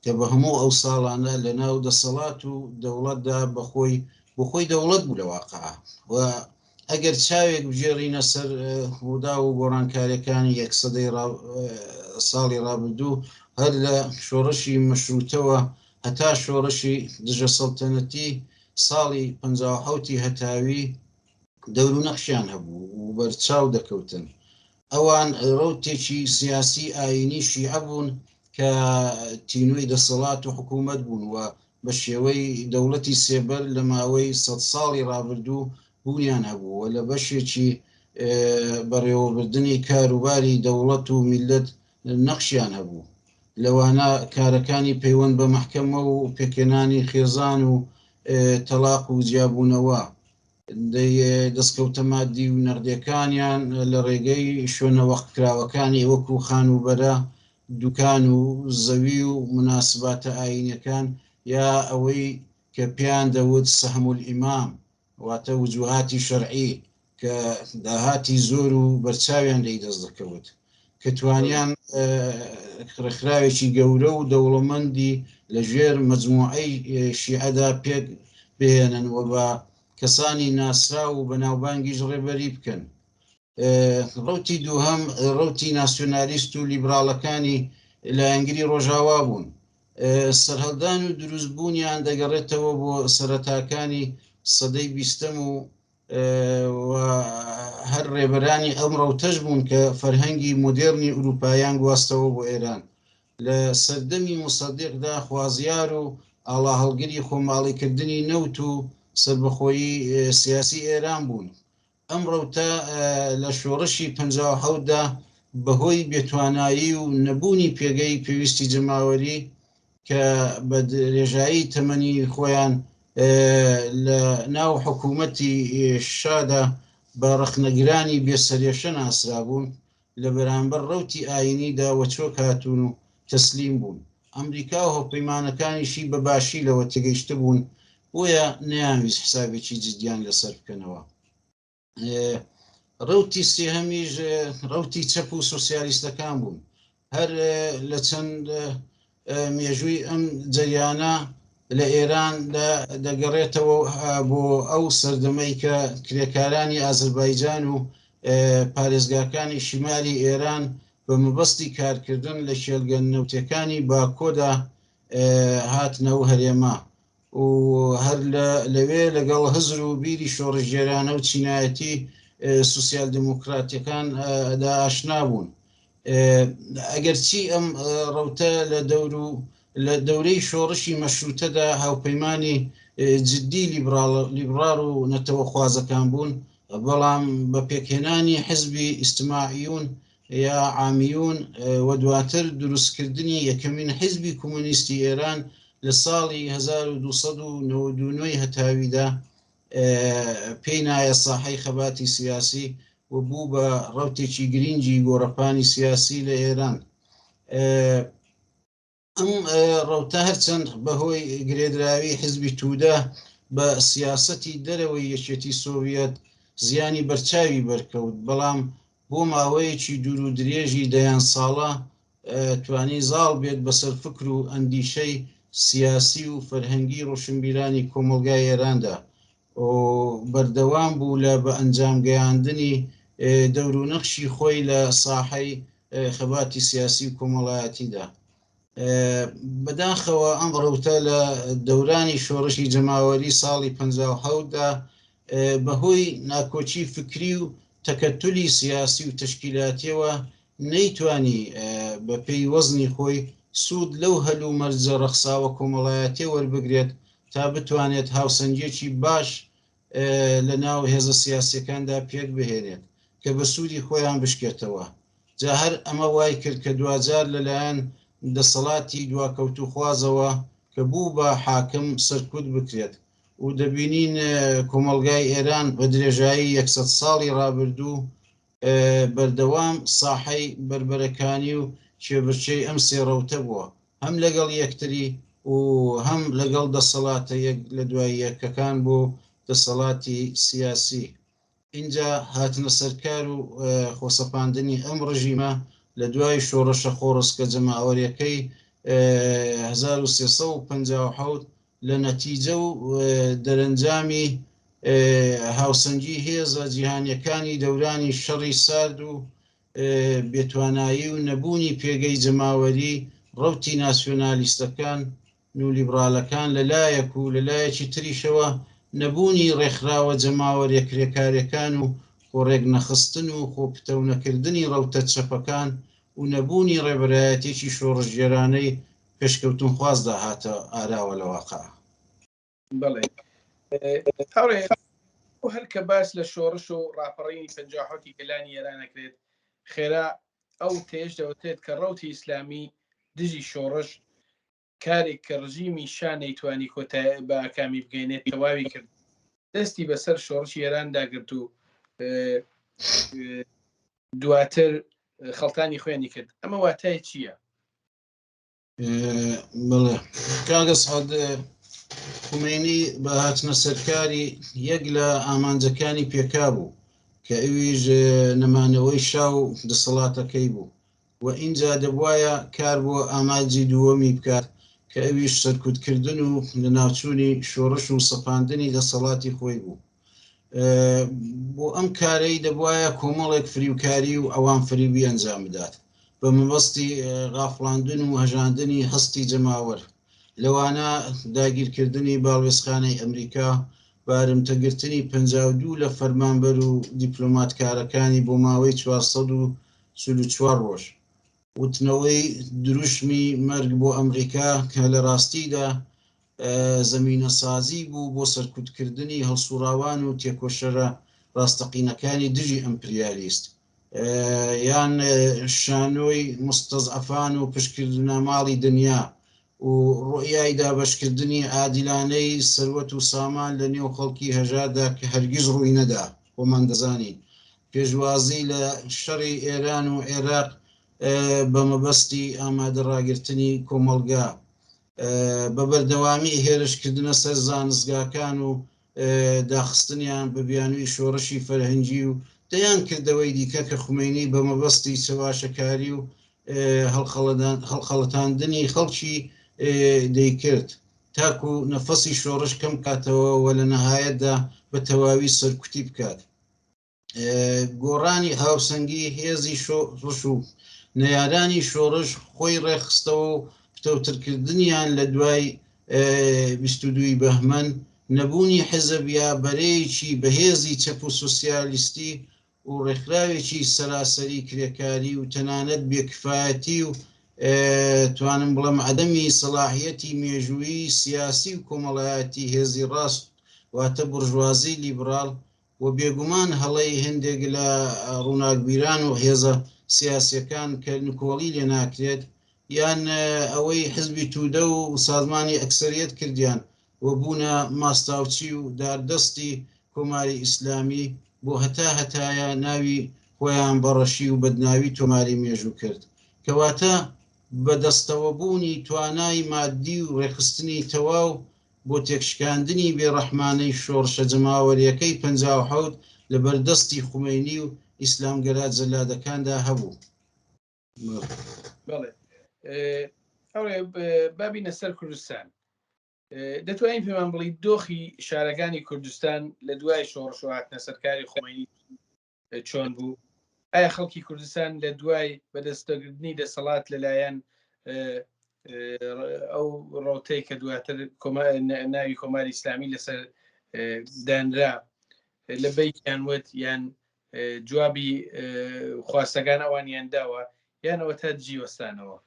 کە بە هەموو ئەو ساڵانە لە ناو دەسەڵات و دەوڵەتدا بە خۆی بۆ خۆی دەوڵەت بوو لە واقع و ئەگەر چاوێک بگێڕینە سەر ڕووداو و گۆڕانکاریەکانی یەک سەدەی ساڵی ڕابردوو هەر لە شۆڕشی مەشروتەوە هەتا شۆڕشی دژە سەڵتەنەتی ساڵی 57 هەتاوی دەور و نەخشیان هەبوو و بەرچاو دەکەوتن. ئەوان ڕەوتێکی سیاسی ئایینی شیعە بوون کە تینووی دەسەڵات و حکوومەت بوون و بە شێوەی دەوڵەتی سێبەر لە ماوەی سەد ساڵی ڕابردوو بوونیان هەبوو و لە بەشێکی بەڕێوەبردنی کاروباری دەوڵەت و میللەت نەخشیان هەبوو، لەوانە کارەکانی پەیوەند بە مەحکەمە و پێکهێنانی خێزان و تەڵاق و جیابوونەوە. دەستکەوتە مادی و نەغدیەکانیان لە ڕێگەی شوێنە وەقفکراوەکانی وەکو خانووبەرە، دوکان و زەوی و موناسباتە ئایینیەکان یا ئەوەی کە پێیان دەوت سهم الامام واتە وجوهاتی شەرعی کە داهاتی زۆر و بەرچاویان لێی دەست دەکەوت کە توانیان ڕێکخراوێکی گەورە و دەوڵەمەندی لە ژێر مەجموعەی شیعەدا پێک بهێنن و بە کەسانی ناسراو و بەناوبانگیش ڕێبەری بکەن. ڕەوتی دووهەم ڕەوتی ناسیۆنالیست و لیبراڵەکانی لایەنگری ڕۆژاوا بوون. سەرهەڵدان و دروستبوونیان دەگەڕێتەوە بۆ سەرەتاکانی سەدەی بیستەم و و هەر ڕێبەرانی ئەم ڕەوتەش بوون کە فەرهەنگی مۆدێرنی ئورووپایان گواستەوە بۆ ئێران. لە سەردەمی موسەدیقدا خوازیار و ئاڵاهەڵگری خۆماڵیکردنی نەوت و سەربەخۆیی سیاسی ئێران بوون. ئەم ڕەوتە لە شۆڕشی 57 دا بەهۆی بێتوانایی و نەبوونی پێگەی پێویستی جەماوەری کە بە درێژایی تەمەنی خۆیان لە ناو حکوومەتی شادا بە ڕەخنەگرانی بێسەرێشە ناسرابوون، لە بەرامبەر ڕەوتی ئایینیدا وەچۆک هاتوون و تەسلیم بوون. ئەمریکا و هاوپەیمانەکانیشی بە باشی لەوە تێگەیشتبوون، بۆیە نەیانویست حسابێکی جدیان لەسەر بکەنەوە. ڕەوتی سێهەمیش ڕەوتی چەپ و سۆسیالیستەکان بوون. هەر لە چەند مێژووی ئەم جەریانە لە ئێران دەگەڕێتەوە بۆ ئەو سەردەمەی کە کرێکارانی ئازربایجان و پارێزگاکانی شیمالی ئێران بە مەبەستی کارکردن لە کێڵگە نەوتەکانی باکۆدا هاتنە ئەو هەرێمە و هەر لەوێ لەگەڵ هزر و بیری شۆڕشگێرانە و چینایەتی سوسیال دموکراتەکان دا ئاشنا بوون. ئەگەرچی ئەم ڕەوتە لە دەور و لە دەورەی شۆڕشی مەشرووتەدا هاوپەیمانی جددی لیبراڵ و نەتەوەخوازەکان بوون، بەڵام بە پێکهێنانی حزبی ئیجتماعیون یا عامیون و دواتر دروستکردنی یەکەمین حزبی کۆمۆنیستی ئێران لە ساڵی 1299 هەتاویدا پێی نایە ساحەی خەباتی سیاسی و بوو بە ڕەوتێکی گرینگی گۆڕەپانی سیاسی لە ئێران. ئەم ڕەوتە هەرچەند بەهۆی گرێدراوی حزبی توودە بە سیاسەتی دەرەوەی یەکێتی سۆڤیەت زیانی بەرچاوی بەرکەوت، بەڵام بۆ ماوەیەکی دوور و درێژی دەیان ساڵە توانی زاڵ بێت بەسەر فکر و ئەندیشەی سیاسی و فەرهەنگی ڕۆشنبیرانی کۆمەڵگای ئێراندا و بەردەوام بوو لە بە ئەنجام گەیاندنی دەور و نەخشی خۆی لە ساحەی خەباتی سیاسی و کۆمەڵایەتیدا. بەداخەوە ئەم ڕەوتە لە دەورانی شۆڕشی جەماوەری ساڵی 57 دا بەهۆی ناکۆکی فکری و تەکەتولی سیاسی و تەشکیلاتیەوە نەیتوانی بە پێی وەزنی خۆی سوود لەو هەلومەرجە ڕەخساوە کۆمەڵایەتیە وەربگرێت تا بتوانێت هاوسەنگیەکی باش لە ناو هێزە سیاسیەکاندا پێک بهێنێت کە بە سوودی خۆیان بشکێتەوە. جا هەر ئەمە وای کرد کە دواجار لەلایەن دەسەڵاتی دواکەوتووخوازەوە کە بوو بە حاکم سەرکوت بکرێت و دەبینین کۆمەڵگای ئێران بە درێژایی یەکسەد ساڵی ڕابردوو بەردەوام ساحەی بەربەرەکانی و کێبرکێی ئەم سێ ڕەوتە بووە هەم لەگەڵ یەکتری و هەم لەگەڵ دەسەڵاتە یەک لە دوای یەکەکان بۆ دەسەڵاتی سیاسی. ئینجا هاتنە سەرکار و خۆسەپاندنی ئەم ڕژیمە لە دوای شۆڕشە خۆڕسکە جەماوەریەکەی 1357 لە نەتیجە و دەرەنجامی هاوسەنگی هێزە جیهانیەکانی دەورانی شەڕی سارد و بێتوانایی و نەبوونی پێگەی جەماوەری ڕەوتی ناسیۆنالیستەکان و لیبرالەکان لە لایەک و لە لایەکی تریشەوە نەبوونی ڕێکخراوە جەماوەریە کرێکاریەکان و خۆڕێکنەخستن و خۆ پتەونەکردنی ڕەوتە چەپەکان و نەبوونی ڕێبەرایەتیەکی شۆڕشگێرانەی پێشکەوتنخوازدا هاتە ئاراوە لە واقع.
بەڵێ هاوڕێ هەر کە باس لە شۆڕش و ڕاپەڕینی 57 گەلانی ئێران ئەکرێت خێرا ئەو تێش دەوترێت کە ڕەوتی ئیسلامی دژی شۆڕش کارێک کە ڕژیمی شا نەیتوانی کۆتایی بە ئاکامی بگەینێت تەواوی کرد دەستی بەسەر شۆڕشی ئێراندا گرت و دواتر خەڵتانی خوێنی کرد ئەمە واتای چییە؟
بەڵێ کاک ئەسعەد خومەینی بە هاتنە سەرکاری یەک لە ئامانجەکانی پێکابوو کە ئەویش نەمانەوەی شا و دەسەڵاتەکەی بوو و ئینجا دەبوایە کار بۆ ئامانجی دووەمی بکات کە ئەویش سەرکوتکردن و لەناوچوونی شۆڕش و سەپاندنی دەسەڵاتی خۆی بوو. بۆ ئەم کارەی دەبوایە کۆمەڵێک فریوکاری و عەوام فریوی ئەنجام بدات بە مەبەستی غافڵاندن و هەژاندنی هەستی جەماوەر، لەوانە داگیرکردنی باڵوێزخانەی ئەمریکا، بارمتەگرتنی 52 لە فەرمانبەر و دیپلۆماتکارەکانی بۆ ماوەی 444 ڕۆژ، وتنەوەی دروشمی مەرگ بۆ ئەمریکا کە لە ڕاستیدا زەمینەسازی بوو بۆ سەرکوتکردنی هەڵسوڕاوان و تێکۆشەرە ڕاستەقینەکانی دژی ئەمپریالیست یان شانۆی موستەزعەفان و پشتکردنە ماڵی دنیا و ڕوئیای دابەشکردنی عادیلانەی سەروەت و سامان لە نێو خەڵکی هەژاردا کە هەرگیز ڕووی نەدا، خۆمان دەزانین پێشوازی لە شەڕی ئێران و عێراق بە مەبەستی ئامادە ڕاگرتنی کۆمەڵگا بە بەردەوامی هێرشکردنە سەر زانستگاکان و داخستنیان بە بیانووی شۆڕشی فەرهەنگی و دەیان کردەوەی دیکە کە خومەینی بە مەبەستی چەواشەکاری و هەڵخەڵەتاندنی خەڵکی دەیکرد تاکو نەفەسی شۆڕش کەم کاتەوە و لە نەهایەتدا بە تەواوی سەرکوتی بکات. گۆڕانی هاوسەنگی هێزی شۆڕش و نەیارانی شۆڕش خۆی ڕێکخستەوە و پتەوترکردنیان لە دوای 22 ی بەهمەن، نەبوونی حزب یا بەرەیەکی بەهێزی چەپ و سۆسیالیستی و ڕێکخراوێکی سەراسەری کرێکاری و تەنانەت بێکفایەتی و توانم بڵێم عەدەمی سەڵاحیەتی مێژوویی سیاسی و کۆمەڵایەتی هێزی ڕاست واتە بورژوازی لیبڕاڵ و بێگومان هەڵەی هێندێک لە ڕووناکبیران و هێزە سیاسیەکان کە نکۆڵی لێ ناکرێت یان ئەوەی حزبی تودە و سازمانی ئەکسەریەت کردیان و بوونە ماستاوچی و داردەستی کۆماری ئیسلامی بۆ هەتا هەتایە ناوی خۆیان بە ڕەشی و بەدناوی تۆماری مێژوو کرد. کەواتە بەدەستەوەبوونی توانای مادی و ڕێکخستنی تەواو بۆ تێکشکاندنی بێڕەحمانەی شۆڕشە جەماوەریەکەی 57 لە بەردەستی خومەینی و ئیسلامگەرا جەلادەکاندا هەبوو.
بەڵێ ئەوێ بابینە سەر کوردستان دەتوانین پێمان بڵی دۆخی شارەکانی کوردستان لە دوای شۆڕش و هاتنە سەرکاری خومەینی چۆن بوو؟ ئایا خەڵکی کوردستان لە دوای بەدەستەگرتنی دەسەڵات لەلایەن ئەو ڕەوتەی کە دواتر ناوی کۆماری ئیسلامی لەسەر دانرا لە بیکیان وت یان جوابی خواستەکان ئەوانیان داوە یانەوە تا دژی وەستانەوە؟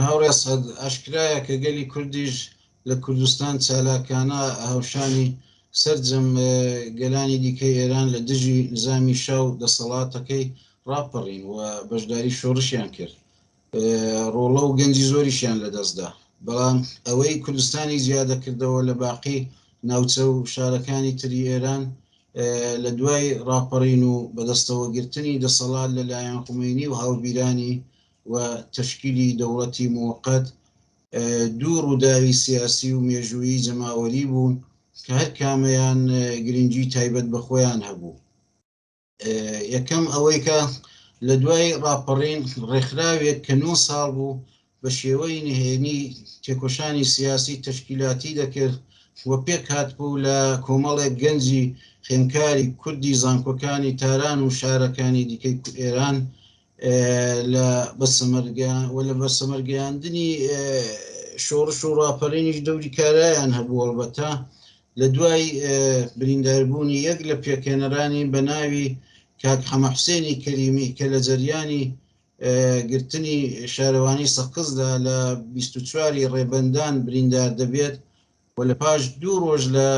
هاوڕێ سەد ئاشکرایە کە گەلی کوردیش لە کوردستان چالاکانە هاوشانی سەرجەم گەلانی دیکەی ئێران لە دژی نزامی شا و دەسەڵاتەکەی ڕاپەڕین و بەشداری شۆڕشیان کرد ڕۆڵە و گەنجی زۆریشیان لەدەستدا بەڵام ئەوەی کوردستانی جیا دەکردەوە لە باقی ناوچە و شارەکانی تری ئێران لە دوای ڕاپەڕین و بەدەستەوەگرتنی دەسەڵات لە لایەن خومەینی و هاوبیرانی و تەشکیلی دەوڵەتی موەقەت دوو ڕووداوی سیاسی و مێژوویی جەماوەری بوون کە هەر کامەیان گرنگی تایبەت بە خۆیان هەبوو. یەکەم ئەوەی کە لە دوای ڕاپەڕین ڕێکخراوێک کە نۆ ساڵ بوو بە شێوەی نهێنی تێکۆشانی سیاسی تەشکیلاتی دەکرد و پێکهاتبوو لە کۆمەڵێک گەنجی خوێندکاری کوردی زانکۆکانی تاران و شارەکانی دیکەی ئێران لە بەسەمەرگە و لە بەسەمەرگەیاندنی شۆڕش و ڕاپەرینیش دەوری کارایان هەبوو ئەڵبەتە لە دوای برینداربوونی یەک لە پێکهێنەرانی بە ناوی کاک حەمە حوسێنی کەریمی کە لە جەریانی گرتنی شارەوانی سەقزدا لە 24 ی ڕێبەندان بریندار دەبێت و لە پاش دوو ڕۆژ لە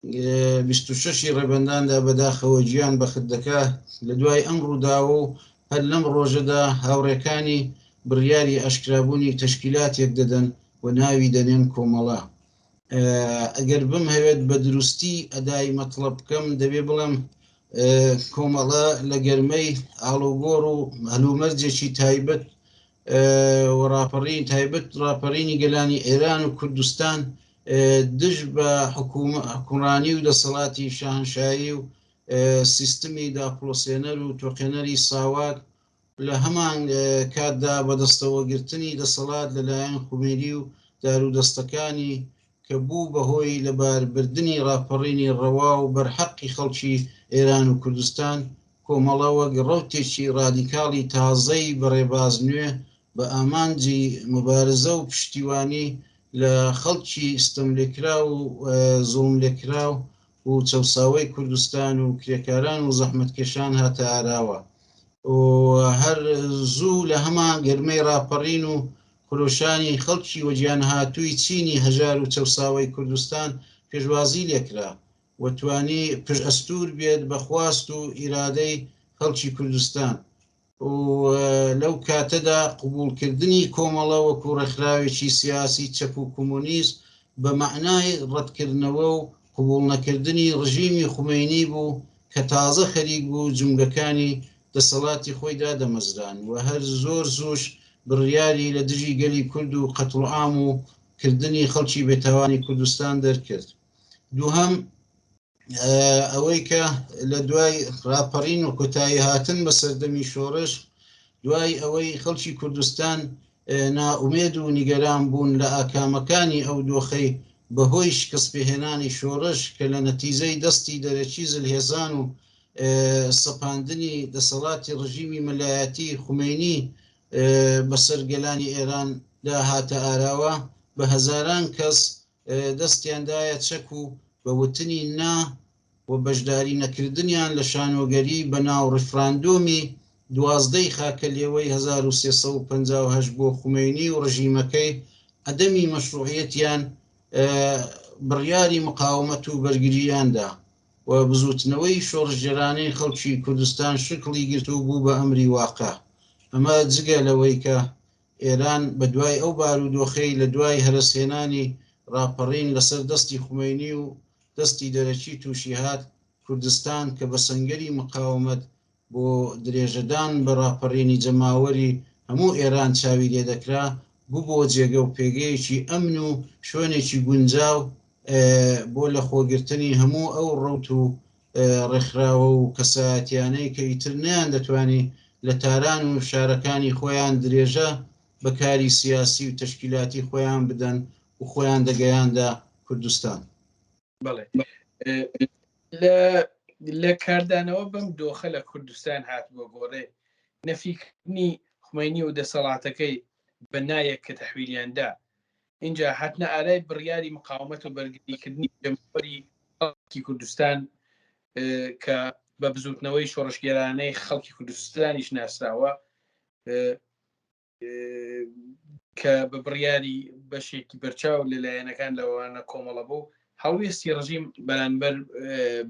26 ی ڕێبەنداندا بەداخەوە گیان بەخت دەکا. لە دوای ئەم ڕووداوە و هەر لەم ڕۆژەدا هاوڕێکانی بڕیاری ئاشکرابوونی تەشکیلاتێک دەدەن و ناوی دەنێن کۆمەڵە. ئەگەر بمهەوێت بە دروستی ئەدای مەتڵەب بکەم دەبێ بڵێم کۆمەڵە لە گەرمەی ئاڵوگۆڕ و هەلومەرجێکی تایبەت و ڕاپەڕین تایبەت ڕاپەڕینی گەلانی ئێران و کوردستان دژ بە حکومڕانی و دەسەڵاتی شاهنشایی و سیستمی داپڵۆسێنەر و تۆقێنەری ساواک لە هەمان کاتدا بەدەستەوەگرتنی دەسەڵات لەلایەن خومێری و دارودەستەکانی. کە بوو بە هۆی لەباربردنی ڕاپەڕینی ڕەوا و بەرحەقی خەڵکی ئێران و کوردستان، کۆمەڵە وەک ڕەوتێکی ڕادیکاڵی تازەی بە ڕێباز نوێ بە ئامانجی موبارزە و پشتیوانی لە خەڵکی ستەملێکراو و زوڵملێکراو و چەوساوەی کوردستان و کرێکاران و زەحمەتکێشان هاتە ئاراوە و هەر زوو لە هەمان گەرمەی ڕاپەڕین و خرۆشانی خەڵکی وەگیانهاتووی چینی هەژار و چەوساوەی کوردستان پێشوازی لێکرا و توانی پشتئەستوور بێت بە خواست و ئیرادەی خەڵکی کوردستان و لەو کاتەدا قبوڵکردنی کۆمەڵە وەکو ڕێکخراوێکی سیاسی چەپ و کۆمۆنیست بە مەعنای ڕەتکردنەوە و قبوڵنەکردنی ڕژیمی خومەینی بوو کە تازە خەریک بوو جومگەکانی دەسەڵاتی خۆی دادەمەزران و هەر زۆر زووش بڕیاری لە دژی گەلی کورد و قەتڵوعام و کردنی خەڵکی بێتاوانی کوردستان دەرکرد. دووهەم، ئەوەی کە لە دوای ڕاپەڕین و کۆتایی هاتن بە سەردەمی شۆڕش، دوای ئەوەی خەڵکی کوردستان نائومێد و نیگەران بوون لە ئاکامەکانی ئەو دۆخەی بەهۆی شکستپێهێنانی شۆڕش کە لە نەتیجەی دەستی دەرەکی زلهێزان و سەپاندنی دەسەڵاتی ڕژیمی مەلایەتی خومەینی بەسەر گەلانی ئێران دا هاتە ئاراوە، بە هەزاران کەس دەستیان دایە چەک و بە وتنی نا و بەشداری نەکردنیان لە شانۆگەری بە ناو ڕیفراندۆمی 12 ی خاکەلێوەی 1358 بۆ خومەینی و ڕژیمەکەی عەدەمی مەشروعیەتیان بڕیاری مقاومەت و بەرگرییان دا و بزووتنەوەی شۆڕشگێرانەی خەڵکی کوردستان شکڵی گرت و بوو بە ئەمری واقع. ئەمە جگە لەوەی کە ئێران بە دوای ئەو بارودۆخەی لە دوای هەرەسهێنانی ڕاپەڕین لەسەر دەستی خومەینی و دەستی دەرەکی تووشی هات، کوردستان کە بە سەنگەری مقاومەت بۆ درێژەدان بە ڕاپەڕینی جەماوەری هەموو ئێران چاوی لێدەکرا، ببووە جێگە و پێگەیەکی ئەمن و شوێنێکی گونجاو بۆ لەخۆگرتنی هەموو ئەو ڕەوت و ڕێکخراوە و کەسایەتیانەی کە ئیتر نەیاندەتوانی لە تاران و شارەکانی خۆیان درێژە بە کاری سیاسی و تەشکیلاتی خۆیان بدەن و خۆیان دەگەیاندە کوردستان.
بەڵێ لە لە کاردانەوە بەم دۆخە لە کوردستان هاتبووە گۆڕێ نەفیکردنی خومەینی و دەسەڵاتەکەی بە نایەک کە تەحویلیان دا ئینجا هاتنە ئارای بڕیاری مقاومەت و بەرگریکردنی جەماوەری خەڵکی کوردستان کە بە بزوتنەوەی شۆڕشگێرانەی خەڵکی کوردستانیش ناسراوە کە بە بڕیاری بەشێکی بەرچاو لە لایەنەکان لەوانە کۆمەڵە بوو هەڵوێستی ڕژیم بەرانبەر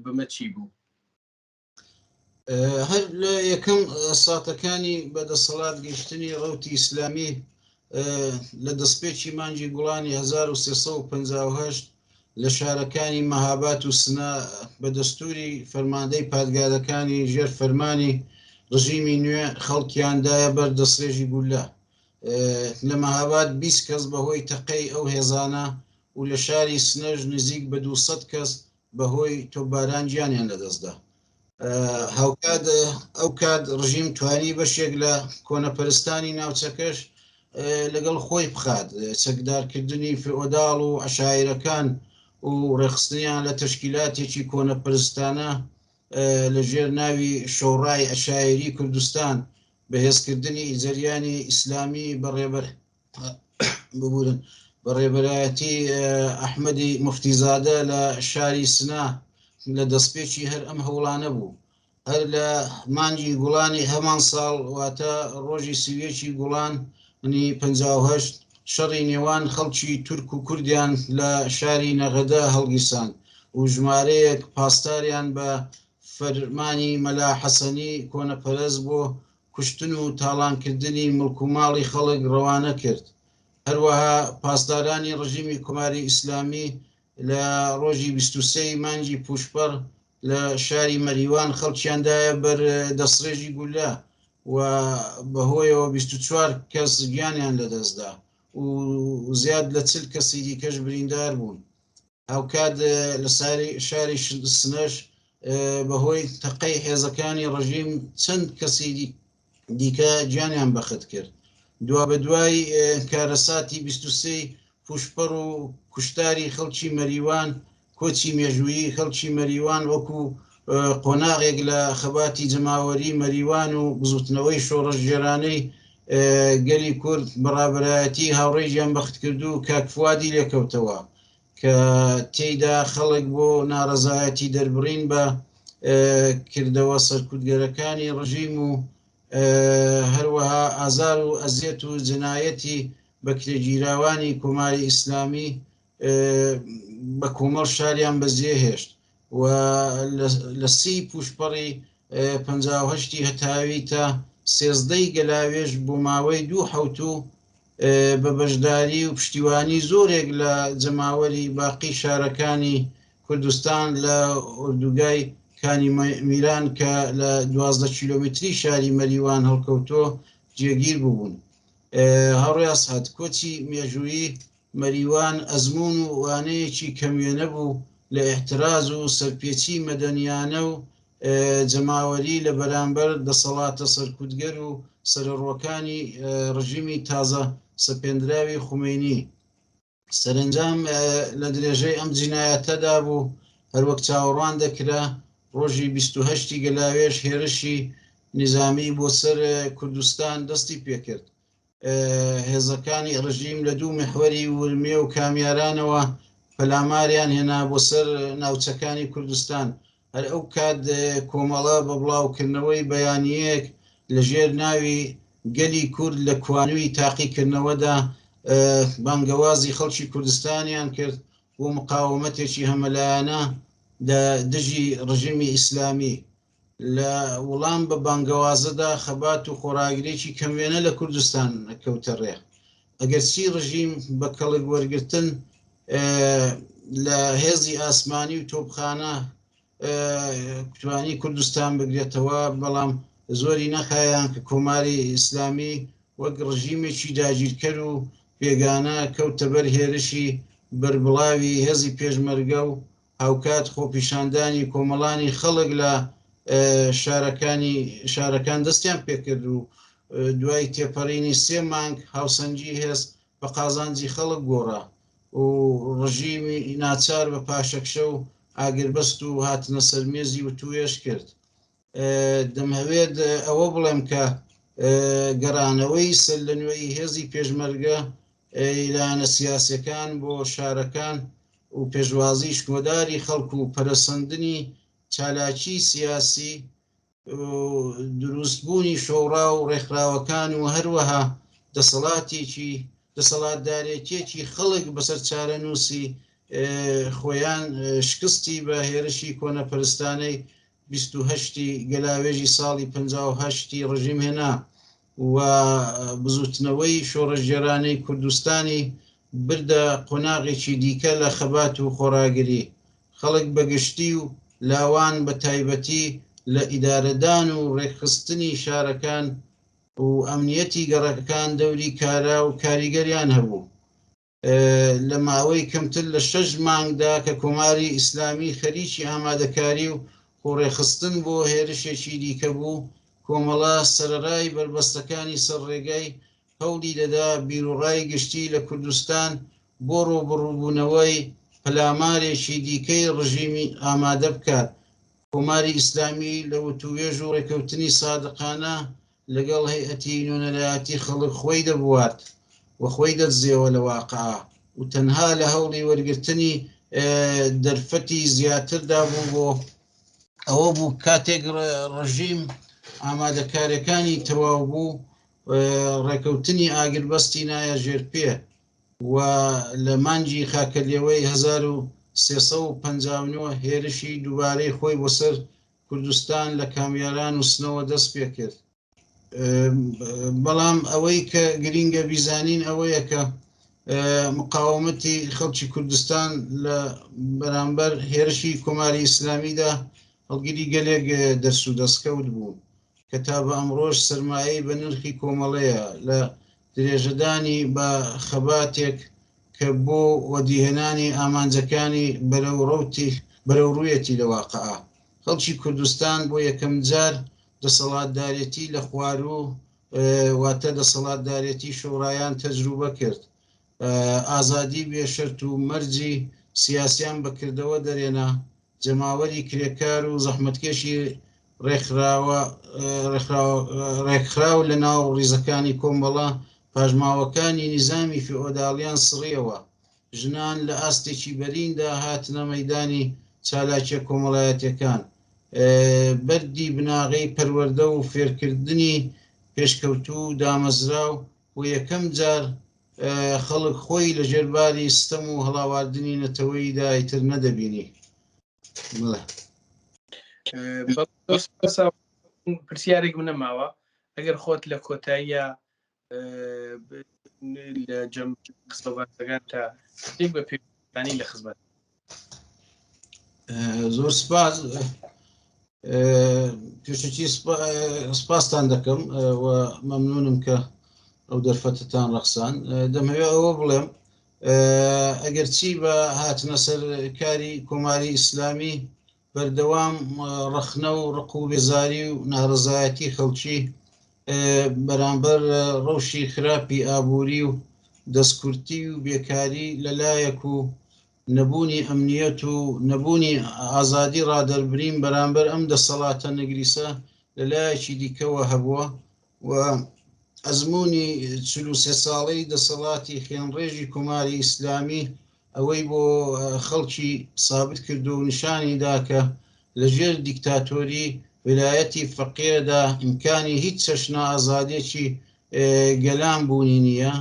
بمە چی بوو؟
هەر لە یەکەم ساتەکانی بە دەسەڵات گەیشتنی ڕەوتی ئیسلامی لە دەستپێکی مانگی گوڵانی 1358 لە شارەکانی مەهابات و سنە بە دەستووری فەرماندەی پادگارەکانی ژێر فەرمانی ڕژیمی نوێ خەڵکیان دایە بەر دەستڕێژی گوللە. لە مەهاباد 20 کەس بەهۆی تەقەی ئەو هێزانە و لە شاری سنەش نزیک بە 200 کەس بەهۆی تۆپباران گیانیان لەدەستدا. هاوکات ئەو کات ڕژیم توانی بەشێک لە کۆنەپەرستانی ناوچەکەش لەگەڵ خۆی بخات، چەکدارکردنی فئۆداڵ و عەشایرەکان و ڕێکخستنیان لە تەشکیلاتێکی کۆنەپەرستانە لە ژێر ناوی شۆڕای عەشایری کوردستان، بەهێزکردنی جەریانی ئیسلامی بە ڕێبەر ببورن بە ڕێبەرایەتی ئەحمەدی موفتیزادە لە شاری سنە لە دەستپێکی هەر ئەم هەوڵانە بوو. هەر لە مانگی گوڵانی هەمان ساڵ واتە ڕۆژی 31 گوڵانی 58 شەڕی نێوان خەڵکی تورک و کوردیان لە شاری نەغەدە هەڵگیرساند و ژمارەیەک پاسداریان بە فەرمانی مەلا حەسەنی کۆنەپەرست بۆ کوشتن و تاڵانکردنی مڵک و ماڵی خەڵک ڕەوانە کرد. هەروەها پاسدارانی ڕژیمی کۆماری ئیسلامی لە ڕۆژی 23 ی مانگی پووشپەڕ لە شاری مەریوان خەڵکیان دایە بەر دەستڕێژی گوللە و بەهۆیەوە 24 کەس گیانیان لەدەستدا و زیاد لە 40 کەسی دیکەش بریندار بوون. هاوکات لە شاری سنەش بەهۆی تەقەی هێزەکانی ڕژیم چەند کەسی دیکە گیانیان بەخت کرد. دوابەدوای کارەساتی 23. پووشپەڕ و کوشتاری خەڵکی مەریوان، کۆچی مێژوویی خەڵکی مەریوان وەکوو قۆناغێک لە خەباتی جەماوەری مەریوان و بزووتنەوەی شۆڕشگێرانەی گەلی کورد بە ڕابەرایەتی هاوڕێی گیانبەختکردوو کاک فوادی لێکەوتەوە کە تێیدا خەڵک بۆ ناڕەزایەتی دەربڕین بە کردەوە سەرکوتگەرەکانی ڕژیم و هەروەها ئازار و ئەزیەت و جەنایەتی بەکرێگیراوانی کۆماری ئیسلامی بە کۆمەڵ شاریان بەجێهێشت و لە سی پووشپەڕی 58 ی هەتاوی تا 13 ی گەلاوێژ بۆ ماوەی دوو حەوتوو بە بەشداری و پشتیوانی زۆرێک لە جەماوەری باقی شارەکانی کوردستان لە ئۆردوگای کانی میران کە لە 12 کیلۆمەتری شاری مەریوان هەڵکەوتووە جێگیر ببوون. هاوڕێ ئەسعەد، کۆچی مێژوویی مەریوان ئەزموون و وانەیەکی کەموێنە بوو لە ئیعتراز و سەرپێچی مەدەنیانە و جەماوەری لە بەرامبەر دەسەڵاتە سەرکوتگەر و سەرەڕۆکانی ڕژیمی تازە سەپێندراوی خومەینی. سەرەنجام لە درێژەی ئەم جینایەتەدا بوو، هەروەک چاوەڕوان دەکرا، ڕۆژی 28 ی گەلاوێژ هێرشی نیزامی بۆ سەر کوردستان دەستی پێکرد. هێزەکانی ڕژیم لە دوو میحوەری ورمێ و کامیارانەوە پەلاماریان هێنا بۆ سەر ناوچەکانی کوردستان. هەر ئەو کات کۆمەڵە بە بڵاوکردنەوەی بەیانییەک لە ژێر ناوی گەلی کورد لە کوانووی تاقیکردنەوەدا بانگەوازی خەڵکی کوردستانیان کرد بۆ مقاومەتێکی هەمەلایەنە لە دژی ڕژیمی ئیسلامی. لە وڵام بە بانگەوازەدا خەبات و خۆڕاگرێکی کەموێنە لە کوردستان کەوتە ڕێ. ئەگەرچی ڕژیم بە کەڵک وەرگرتن لە هێزی ئاسمانی و تۆپخانە توانی کوردستان بگرێتەوە، بەڵام زۆری نەخایان کە کۆماری ئیسلامی وەک ڕژیمێکی داگیرکەر و بێگانە کەوتە بەر هێرشی بەربڵاوی هێزی پێشمەرگە و هاوکات خۆپیشاندانی کۆمەڵانی خەڵک لە شارەکانی شارەکان دەستیان پێکرد و دوای تێپەڕینی سێ مانگ هاوسەنگی هێز بە قازانجی خەڵک گۆڕا و ڕژیمی ناچار بە پاشەکشە و ئاگربەست و هاتنە سەرمێزی وتووێژ کرد. دەمهەوێت ئەوە بڵێم کە گەڕانەوەی سەرلەنوێی هێزی پێشمەرگە لایەنە سیاسیەکان بۆ شارەکان و پێشوازی شکۆداری خەڵک و پەرەسەندنی چالاکی سیاسی و دروستبوونی شۆڕا و ڕێکخراوەکان و هەروەها دەسەڵاتێکی دەسەڵاتدارێتیەکی خەڵک بەسەر چارەنووسی خۆیان شکستی بە هێرشی کۆنەپەرستانەی 28 ی گەلاوێژی ساڵی 58 ی ڕژیم هێنا و بزووتنەوەی شۆڕشگێرانەی کوردستانی بردە قۆناغێکی دیکە لە خەبات و خۆڕاگری. خەڵک بە گشتی و لاوان بە تایبەتی لە ئیدارەدان و ڕێکخستنی شارەکان و ئەمنیەتی گەڕەکەکان دەوری کارا و کاریگەریان هەبوو. لە ماوەی کەمتر لە شەش مانگدا کە کۆماری ئیسلامی خەریکی ئامادەکاری و خۆڕێکخستن بۆ هێرشێکی دیکە بوو، کۆمەڵە سەرەڕای بەربەستەکانی سەر ڕێگای هەوڵی دەدا بیروڕای گشتی لە کوردستان بۆ ڕووبەڕووبوونەوەی پەلامارێکی دیکەی ڕژیمی ئامادە بکات. کۆماری ئیسلامی لە وتووێژ و ڕێکەوتنی سادقانە لەگەڵ هەیئەتی نوێنەرایەتی خەڵک خۆی دەبوارد و خۆی دەدزێوە لە واقع و تەنها لە هەوڵی وەرگرتنی دەرفەتی زیاتردا بوو بۆ ئەوە بوو کاتێک ڕژیم ئامادەکاریەکانی تەواو بوو ڕێکەوتنی ئاگربەستی نایە ژێر پێ و لە مانگی خاکەلێوەی 1359 هێرشی دووبارەی خۆی بۆ سەر کوردستان لە کامیاران و سنەوە دەست پێکرد. بەڵام ئەوەی کە گرینگە بیزانین ئەوەیە کە مقاومەتی خەڵکی کوردستان لە بەرامبەر هێرشی کۆماری ئیسلامیدا هەڵگری گەلێک دەرس و دەستکەوت بوو کە تا بە ئەمڕۆش سەرمایەی بە نرخی کۆمەڵەیە لە درێژەدانی بە خەباتێک کە بۆ وەدیهێنانی ئامانجەکانی بەرەو ڕەوتی بەرەو ڕوویەتی لە واقعا خەڵکی کوردستان بۆ یەکەم جار دەسەڵاتدارێتی لە خواروو واتە دەسەڵاتدارێتی شۆڕایان تەجروبە کرد. ئازادی بێ شەرت و مەرجی سیاسیان بە کردەوە دەرێنا، جەماوەری کرێکار و زەحمەتکێشی ڕێکخراوە ڕێکخراو لە ناو ڕیزەکانی کۆمەڵە پاشماوەکانی نیزامی فیئۆداڵیان سڕیەوە، ژنان لە ئاستێکی بەریندا هاتنە مەیدانی چالاکیە کۆمەڵایەتیەکان، بەردی بناغەی پەروەردە و فێرکردنی پێشکەوتوو و دامەزراو بۆ یەکەم جار خەڵک خۆی لە ژێر باری ستەم و هەڵاواردنی نەتەوەییدا ئیتر نەدەبینی.
پرسیارێک منە ماوە ئەگەر خۆت لە کۆتاییە لە جەم قسەباسەکان تا شتێک بە پێوانی لە خزمەت.
زۆر سپاس. پێشەکی سپاستان دەکەم و مەمنونم کە ئەو دەرفەتتان ڕەخسان. دەمەوێت ئەوە بڵێم ئەگەر چی بە هاتنە سەر کاری کۆماری ئیسلامی بەردەوام ڕەخنە و ڕق و بێزاری و ناڕەزایەتی خەڵکی بەرامبەر ڕەوشی خراپی ئابووری و دەستکورتی و بێکاری لەلایەک و نەبوونی ئەمنیەت و نەبوونی ئازادی ڕادەربرین بەرامبەر ئەم دەسەڵاتە نگریسە لەلایەکی دیکەوە هەبووە و ئەزموونی 43 ساڵەی دەسەڵاتی خوێنڕێژی کۆماری ئیسلامی ئەوەی بۆ خەڵکی سابت کردو و نیشانی دا کە لە ژێر دیکتاتۆری ویلایەتی فەقێدا ئیمکانی هیچ چەشنە ئازادیەکی گەلان بوونی نییە.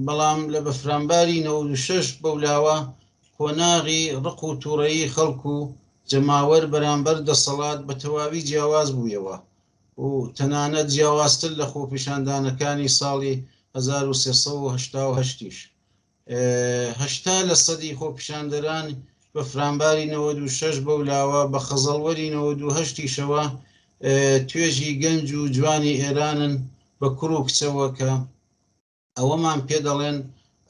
بەڵام لە بەفرانباری 96 بەولاوە قۆناغی ڕق و توڕەیی خەڵک و جەماوەر بەرامبەر دەسەڵات بە تەواوی جیاواز بوویەوە و تەنانەت جیاوازتر لە خۆپیشاندانەکانی ساڵی 1388 یش. 80 لە سەدی خۆپیشاندەران بەفرانباری 96 بەولاوە بە خەزەڵوەری 98 یشەوە توێژی گەنج و جوانی ئێرانن بە کوڕ و کچەوە کە ئەوەمان پێ دەڵێن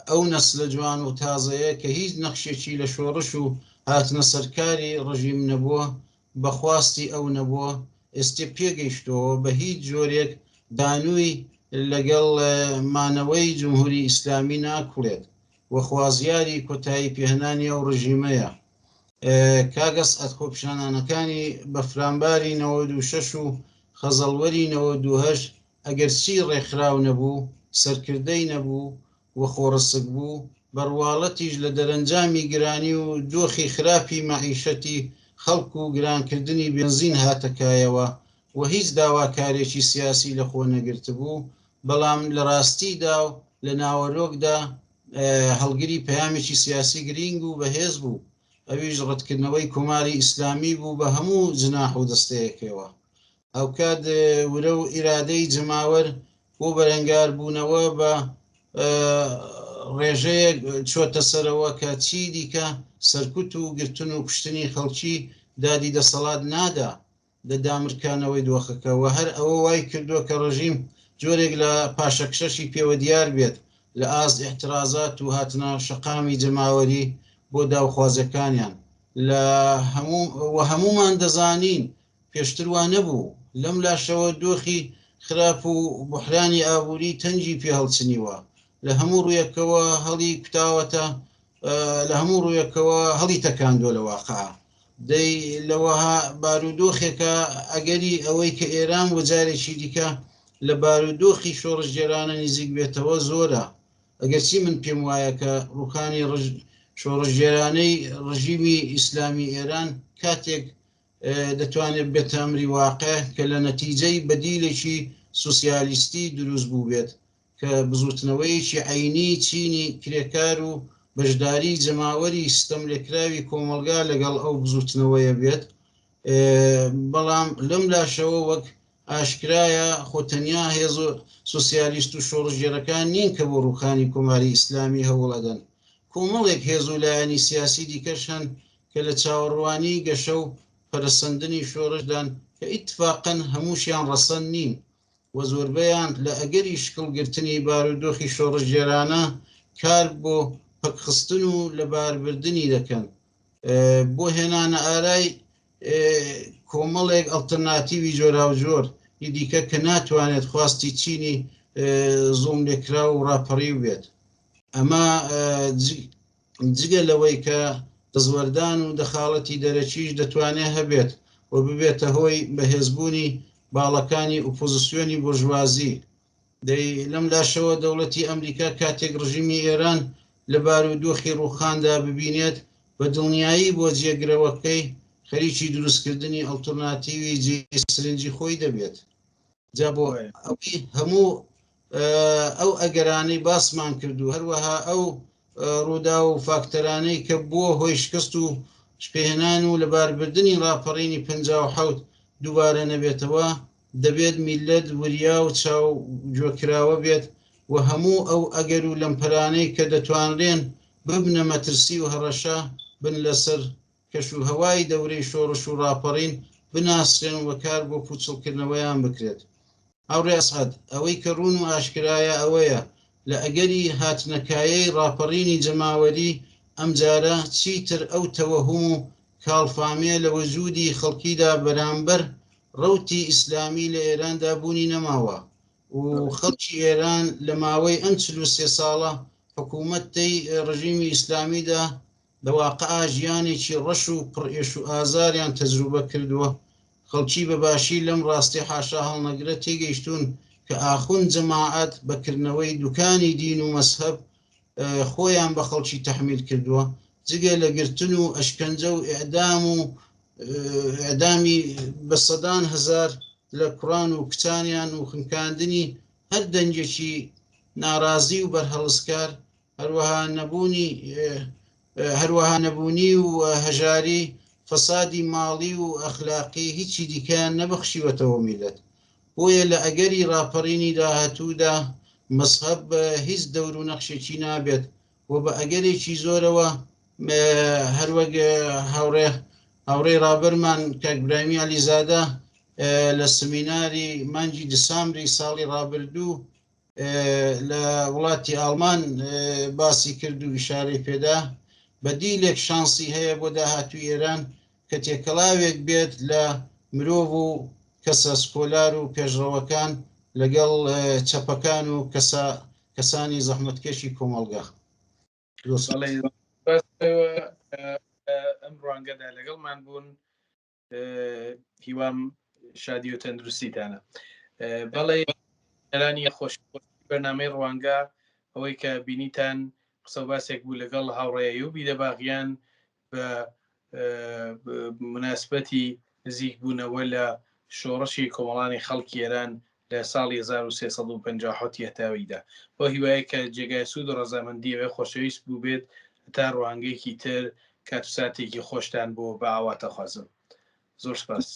ئەو نەسلە جوان و تازەیە کە هیچ نەخشێکی لە شۆڕش و هاتنە سەرکاری ڕژیم نەبووە، بە خواستی ئەو نەبووە، ئێستێ پێگەیشتۆوە بە هیچ جۆرێک دانووی لەگەڵ مانەوەی جمهوری ئیسلامی ناکوڵێت و خوازیاری کۆتایی پێهێنانی ئەو ڕژیمەیە. کاک ئەسعەد خۆپیشاندانەکانی بەفرانباری 96 و خەزەڵوەری 98 ئەگەرچی ڕێکخراو نەبوو، سەرکردەی نەبوو و خۆڕسک بوو، بە ڕواڵەتیش لە دەرەنجامی گرانی و دۆخی خراپی مەعیشەتی خەڵک و گرانکردنی بێنزین هاتە کایەوە و هیچ داواکارێکی سیاسی لە خۆ نەگرتبوو، بەڵام لە ڕاستیدا و لە ناوەرۆکدا هەڵگری پەیامێکی سیاسی گرینگ و بەهێز بوو، ئەویش ڕەتکردنەوەی کۆماری ئیسلامی بوو بە هەموو جناح و دەستەیەکەوە. هاوکات ورە و ئیرادەی جەماوەر بۆ بەرەنگاربوونەوە بە ڕێژەیەک چۆتە سەرەوە کە چی دیکە سەرکوت و گرتن و کوشتنی خەڵکی دادی دەسەڵات نادا لە دامرکانەوەی دۆخەکە و هەر ئەوە وای کردووە کە ڕژیم جۆرێک لە پاشەکشەشی پێوە دیار بێت لە ئاست ئیعترازات و هاتنە شەقامی جەماوەری بۆ داوخوازەکانیان لە هەموو و هەموومان دەزانین پێشتر وا نەبوو، لەم لاشەوە دۆخی خراپ و بوحرانی ئابووری تەنگی پێ هەڵچنیوە، لە هەموو ڕوویەکەوە هەڵی کوتاوەتە، لە هەموو ڕوویەکەوە هەڵی تەکاندووە لە واقع. دەی لە وەها بارودۆخێکا ئەگەری ئەوەی کە ئێران بۆ جارێکی دیکە لە بارودۆخی شۆڕشگێرانە نیزیک بێتەوە زۆرە. ئەگەرچی من پێم وایە کە ڕووخانی شۆڕشگێرانەی ڕژیمی ئیسلامی ئێران کاتێک دەتوانێت بێتە ئەمری واقع کە لە نەتیجەی بەدیلێکی سوسیالیستی دروست بووبێت کە بزوتنەوەیەکی عەینی چینی کرێکار و بەشداری جەماوەری ستەملێکراوی کۆمەڵگا لەگەڵ ئەو بزوتنەوەیە بێت. بەڵام لەم لاشەوە وەک ئاشکرایە خۆ تەنیا هێزە سوسیالیست و شۆڕشگێڕەکان نین کە بۆ ڕووخانی کۆماری ئیسلامی هەوڵ ئەدەن، کۆمەڵێک هێز و لایەنی سیاسی دیکەش هەن کە لە چاوەڕوانی گەشە و پەرەسەندنی شۆڕشدان کە ئیتفاقەن هەمووشیان ڕەسەن نین و زۆربەیان لە ئەگەری شکڵ گرتنی بارودۆخی شۆڕشگێرانە کار بۆ پەکخستن و لەباربردنی دەکەن بۆ هێنانە ئارای کۆمەڵێک ئەڵتەرناتیوی جۆراوجۆر ی دیکە کە ناتوانێت خواستی چینی زوڵملێکراو و ڕاپەڕیو بێت. ئەمە جگە لەوەی کە دەستوەردان و دەخاڵەتی دەرەکیش دەتوانێت هەبێت و ببێتە هۆی بەهێزبوونی باڵەکانی ئۆپۆزسیۆنی بۆرژوازی. دەی لەم لاشەوە دەوڵەتی ئەمریکا کاتێک ڕژیمی ئێران لە بارودۆخی ڕووخاندا ببینێت، بە دڵنیایی بۆ جێگرەوەکەی خەریکی دروستکردنی ئەڵتۆرناتیوی جێی سرنجی خۆی دەبێت. جا بۆ ئەوەی هەموو ئەو ئەگەرانەی باسمان کرد و هەروەها ئەو ڕووداو و فاکتەرانەی کە بووە هۆی شکست و شپێهێنان و لەباربردنی ڕاپەڕینی 57 دووبارە نەبێتەوە، دەبێت میللەت وریا و چاو گوێکراوە بێت و هەموو ئەو ئەگەر و لەمپەرانەی کە دەتوانرێن ببنە مەترسی و هەڕەشە بن لەسەر کەش و هەوای دەورەی شۆڕش و ڕاپەڕین بناسرێن و کار بۆ پوچڵکردنەوەیان بکرێت. هاوڕێ ئەسعەد، ئەوەی کە ڕوون و ئاشکرایە ئەوەیە لە ئەگەری هاتنەکایەی ڕاپەڕینی جەماوەری ئەمجارە چیتر ئەو تەوەهوم و کاڵفامیە لە وجودی خەڵکیدا بەرامبەر ڕەوتی ئیسلامی لە ئێراندا بوونی نەماوە و خەڵکی ئێران لە ماوەی ئەم 43 ساڵە حکوومەتەی ڕژیمی ئیسلامیدا لە واقعا ژیانێکی ڕەش و پڕ ئێش و ئازاریان تەجروبە کردووە. خەڵکی بە باشی لەم ڕاستی حاشا هەڵنەگرە تێگەیشتوون کە ئاخوند جەماعەت بە کردنەوەی دوکانی دین و مەزهەب خۆیان بە خەڵکی تەحمیل کردووە، جگە لە گرتن و ئەشکەنجە و ئیعدام و ئیعدامی بە سەدان هەزار لە کوڕان و کچانیان و خنکاندنی هەر دەنگێکی ناڕازی و بەرهەڵستکار، هەروەها نەبوونی هەروەها نەبوونی و هەژاری، فەسادی ماڵی و ئەخلاقی هیچی دیکەیان نەبەخشیوەتەوە میللەت. بۆیە لە ئەگەری ڕاپەڕینی داهاتوودا مەزهەب هیچ دەور و نەخشێکی نابێت و بە ئەگەرێکی زۆرەوە هەروەک هاوڕێ هاوڕێی ڕابەرمان کاک برایمی عەلیزادە لە سمیناری مانگی دسامبری ساڵی ڕابردوو لە وڵاتی ئاڵمان باسی کرد و ئیشارەی پێدا، بەدیلێک شانسی هەیە بۆ داهاتووی ئێران کە تێکەڵاوێک بێت لە مرۆڤ و کەسە سکۆلار و پێشڕەوەکان لەگەڵ چەپەکان و کەسە کەسانی زەحمەتکێشی کۆمەڵگا.
ئەم ڕوانگەدا لەگەڵمان بوون هیوام شادی و تەندروستیتانە. بەڵێ لانی خۆش بەرنامەی ڕوانگە ئەوەی کە بینیتان قسە و باسێک بوو لەگەڵ هاوڕێی و بیدەباغیان بە مناسبەتی نزیک بوونەوە لە شۆڕشی کۆمەڵانی خەڵکی ئێران لە ساڵی 1357 هەتاویدا بۆ هیوایە کە جێگای سوود و ڕەزامەندی ئەوێ خۆشەویست بووبێت هەتا ڕوانگەیەکی تر کات و ساتێکی خۆشتان بۆ بە ئاواتەخوازم. زۆر سپاس.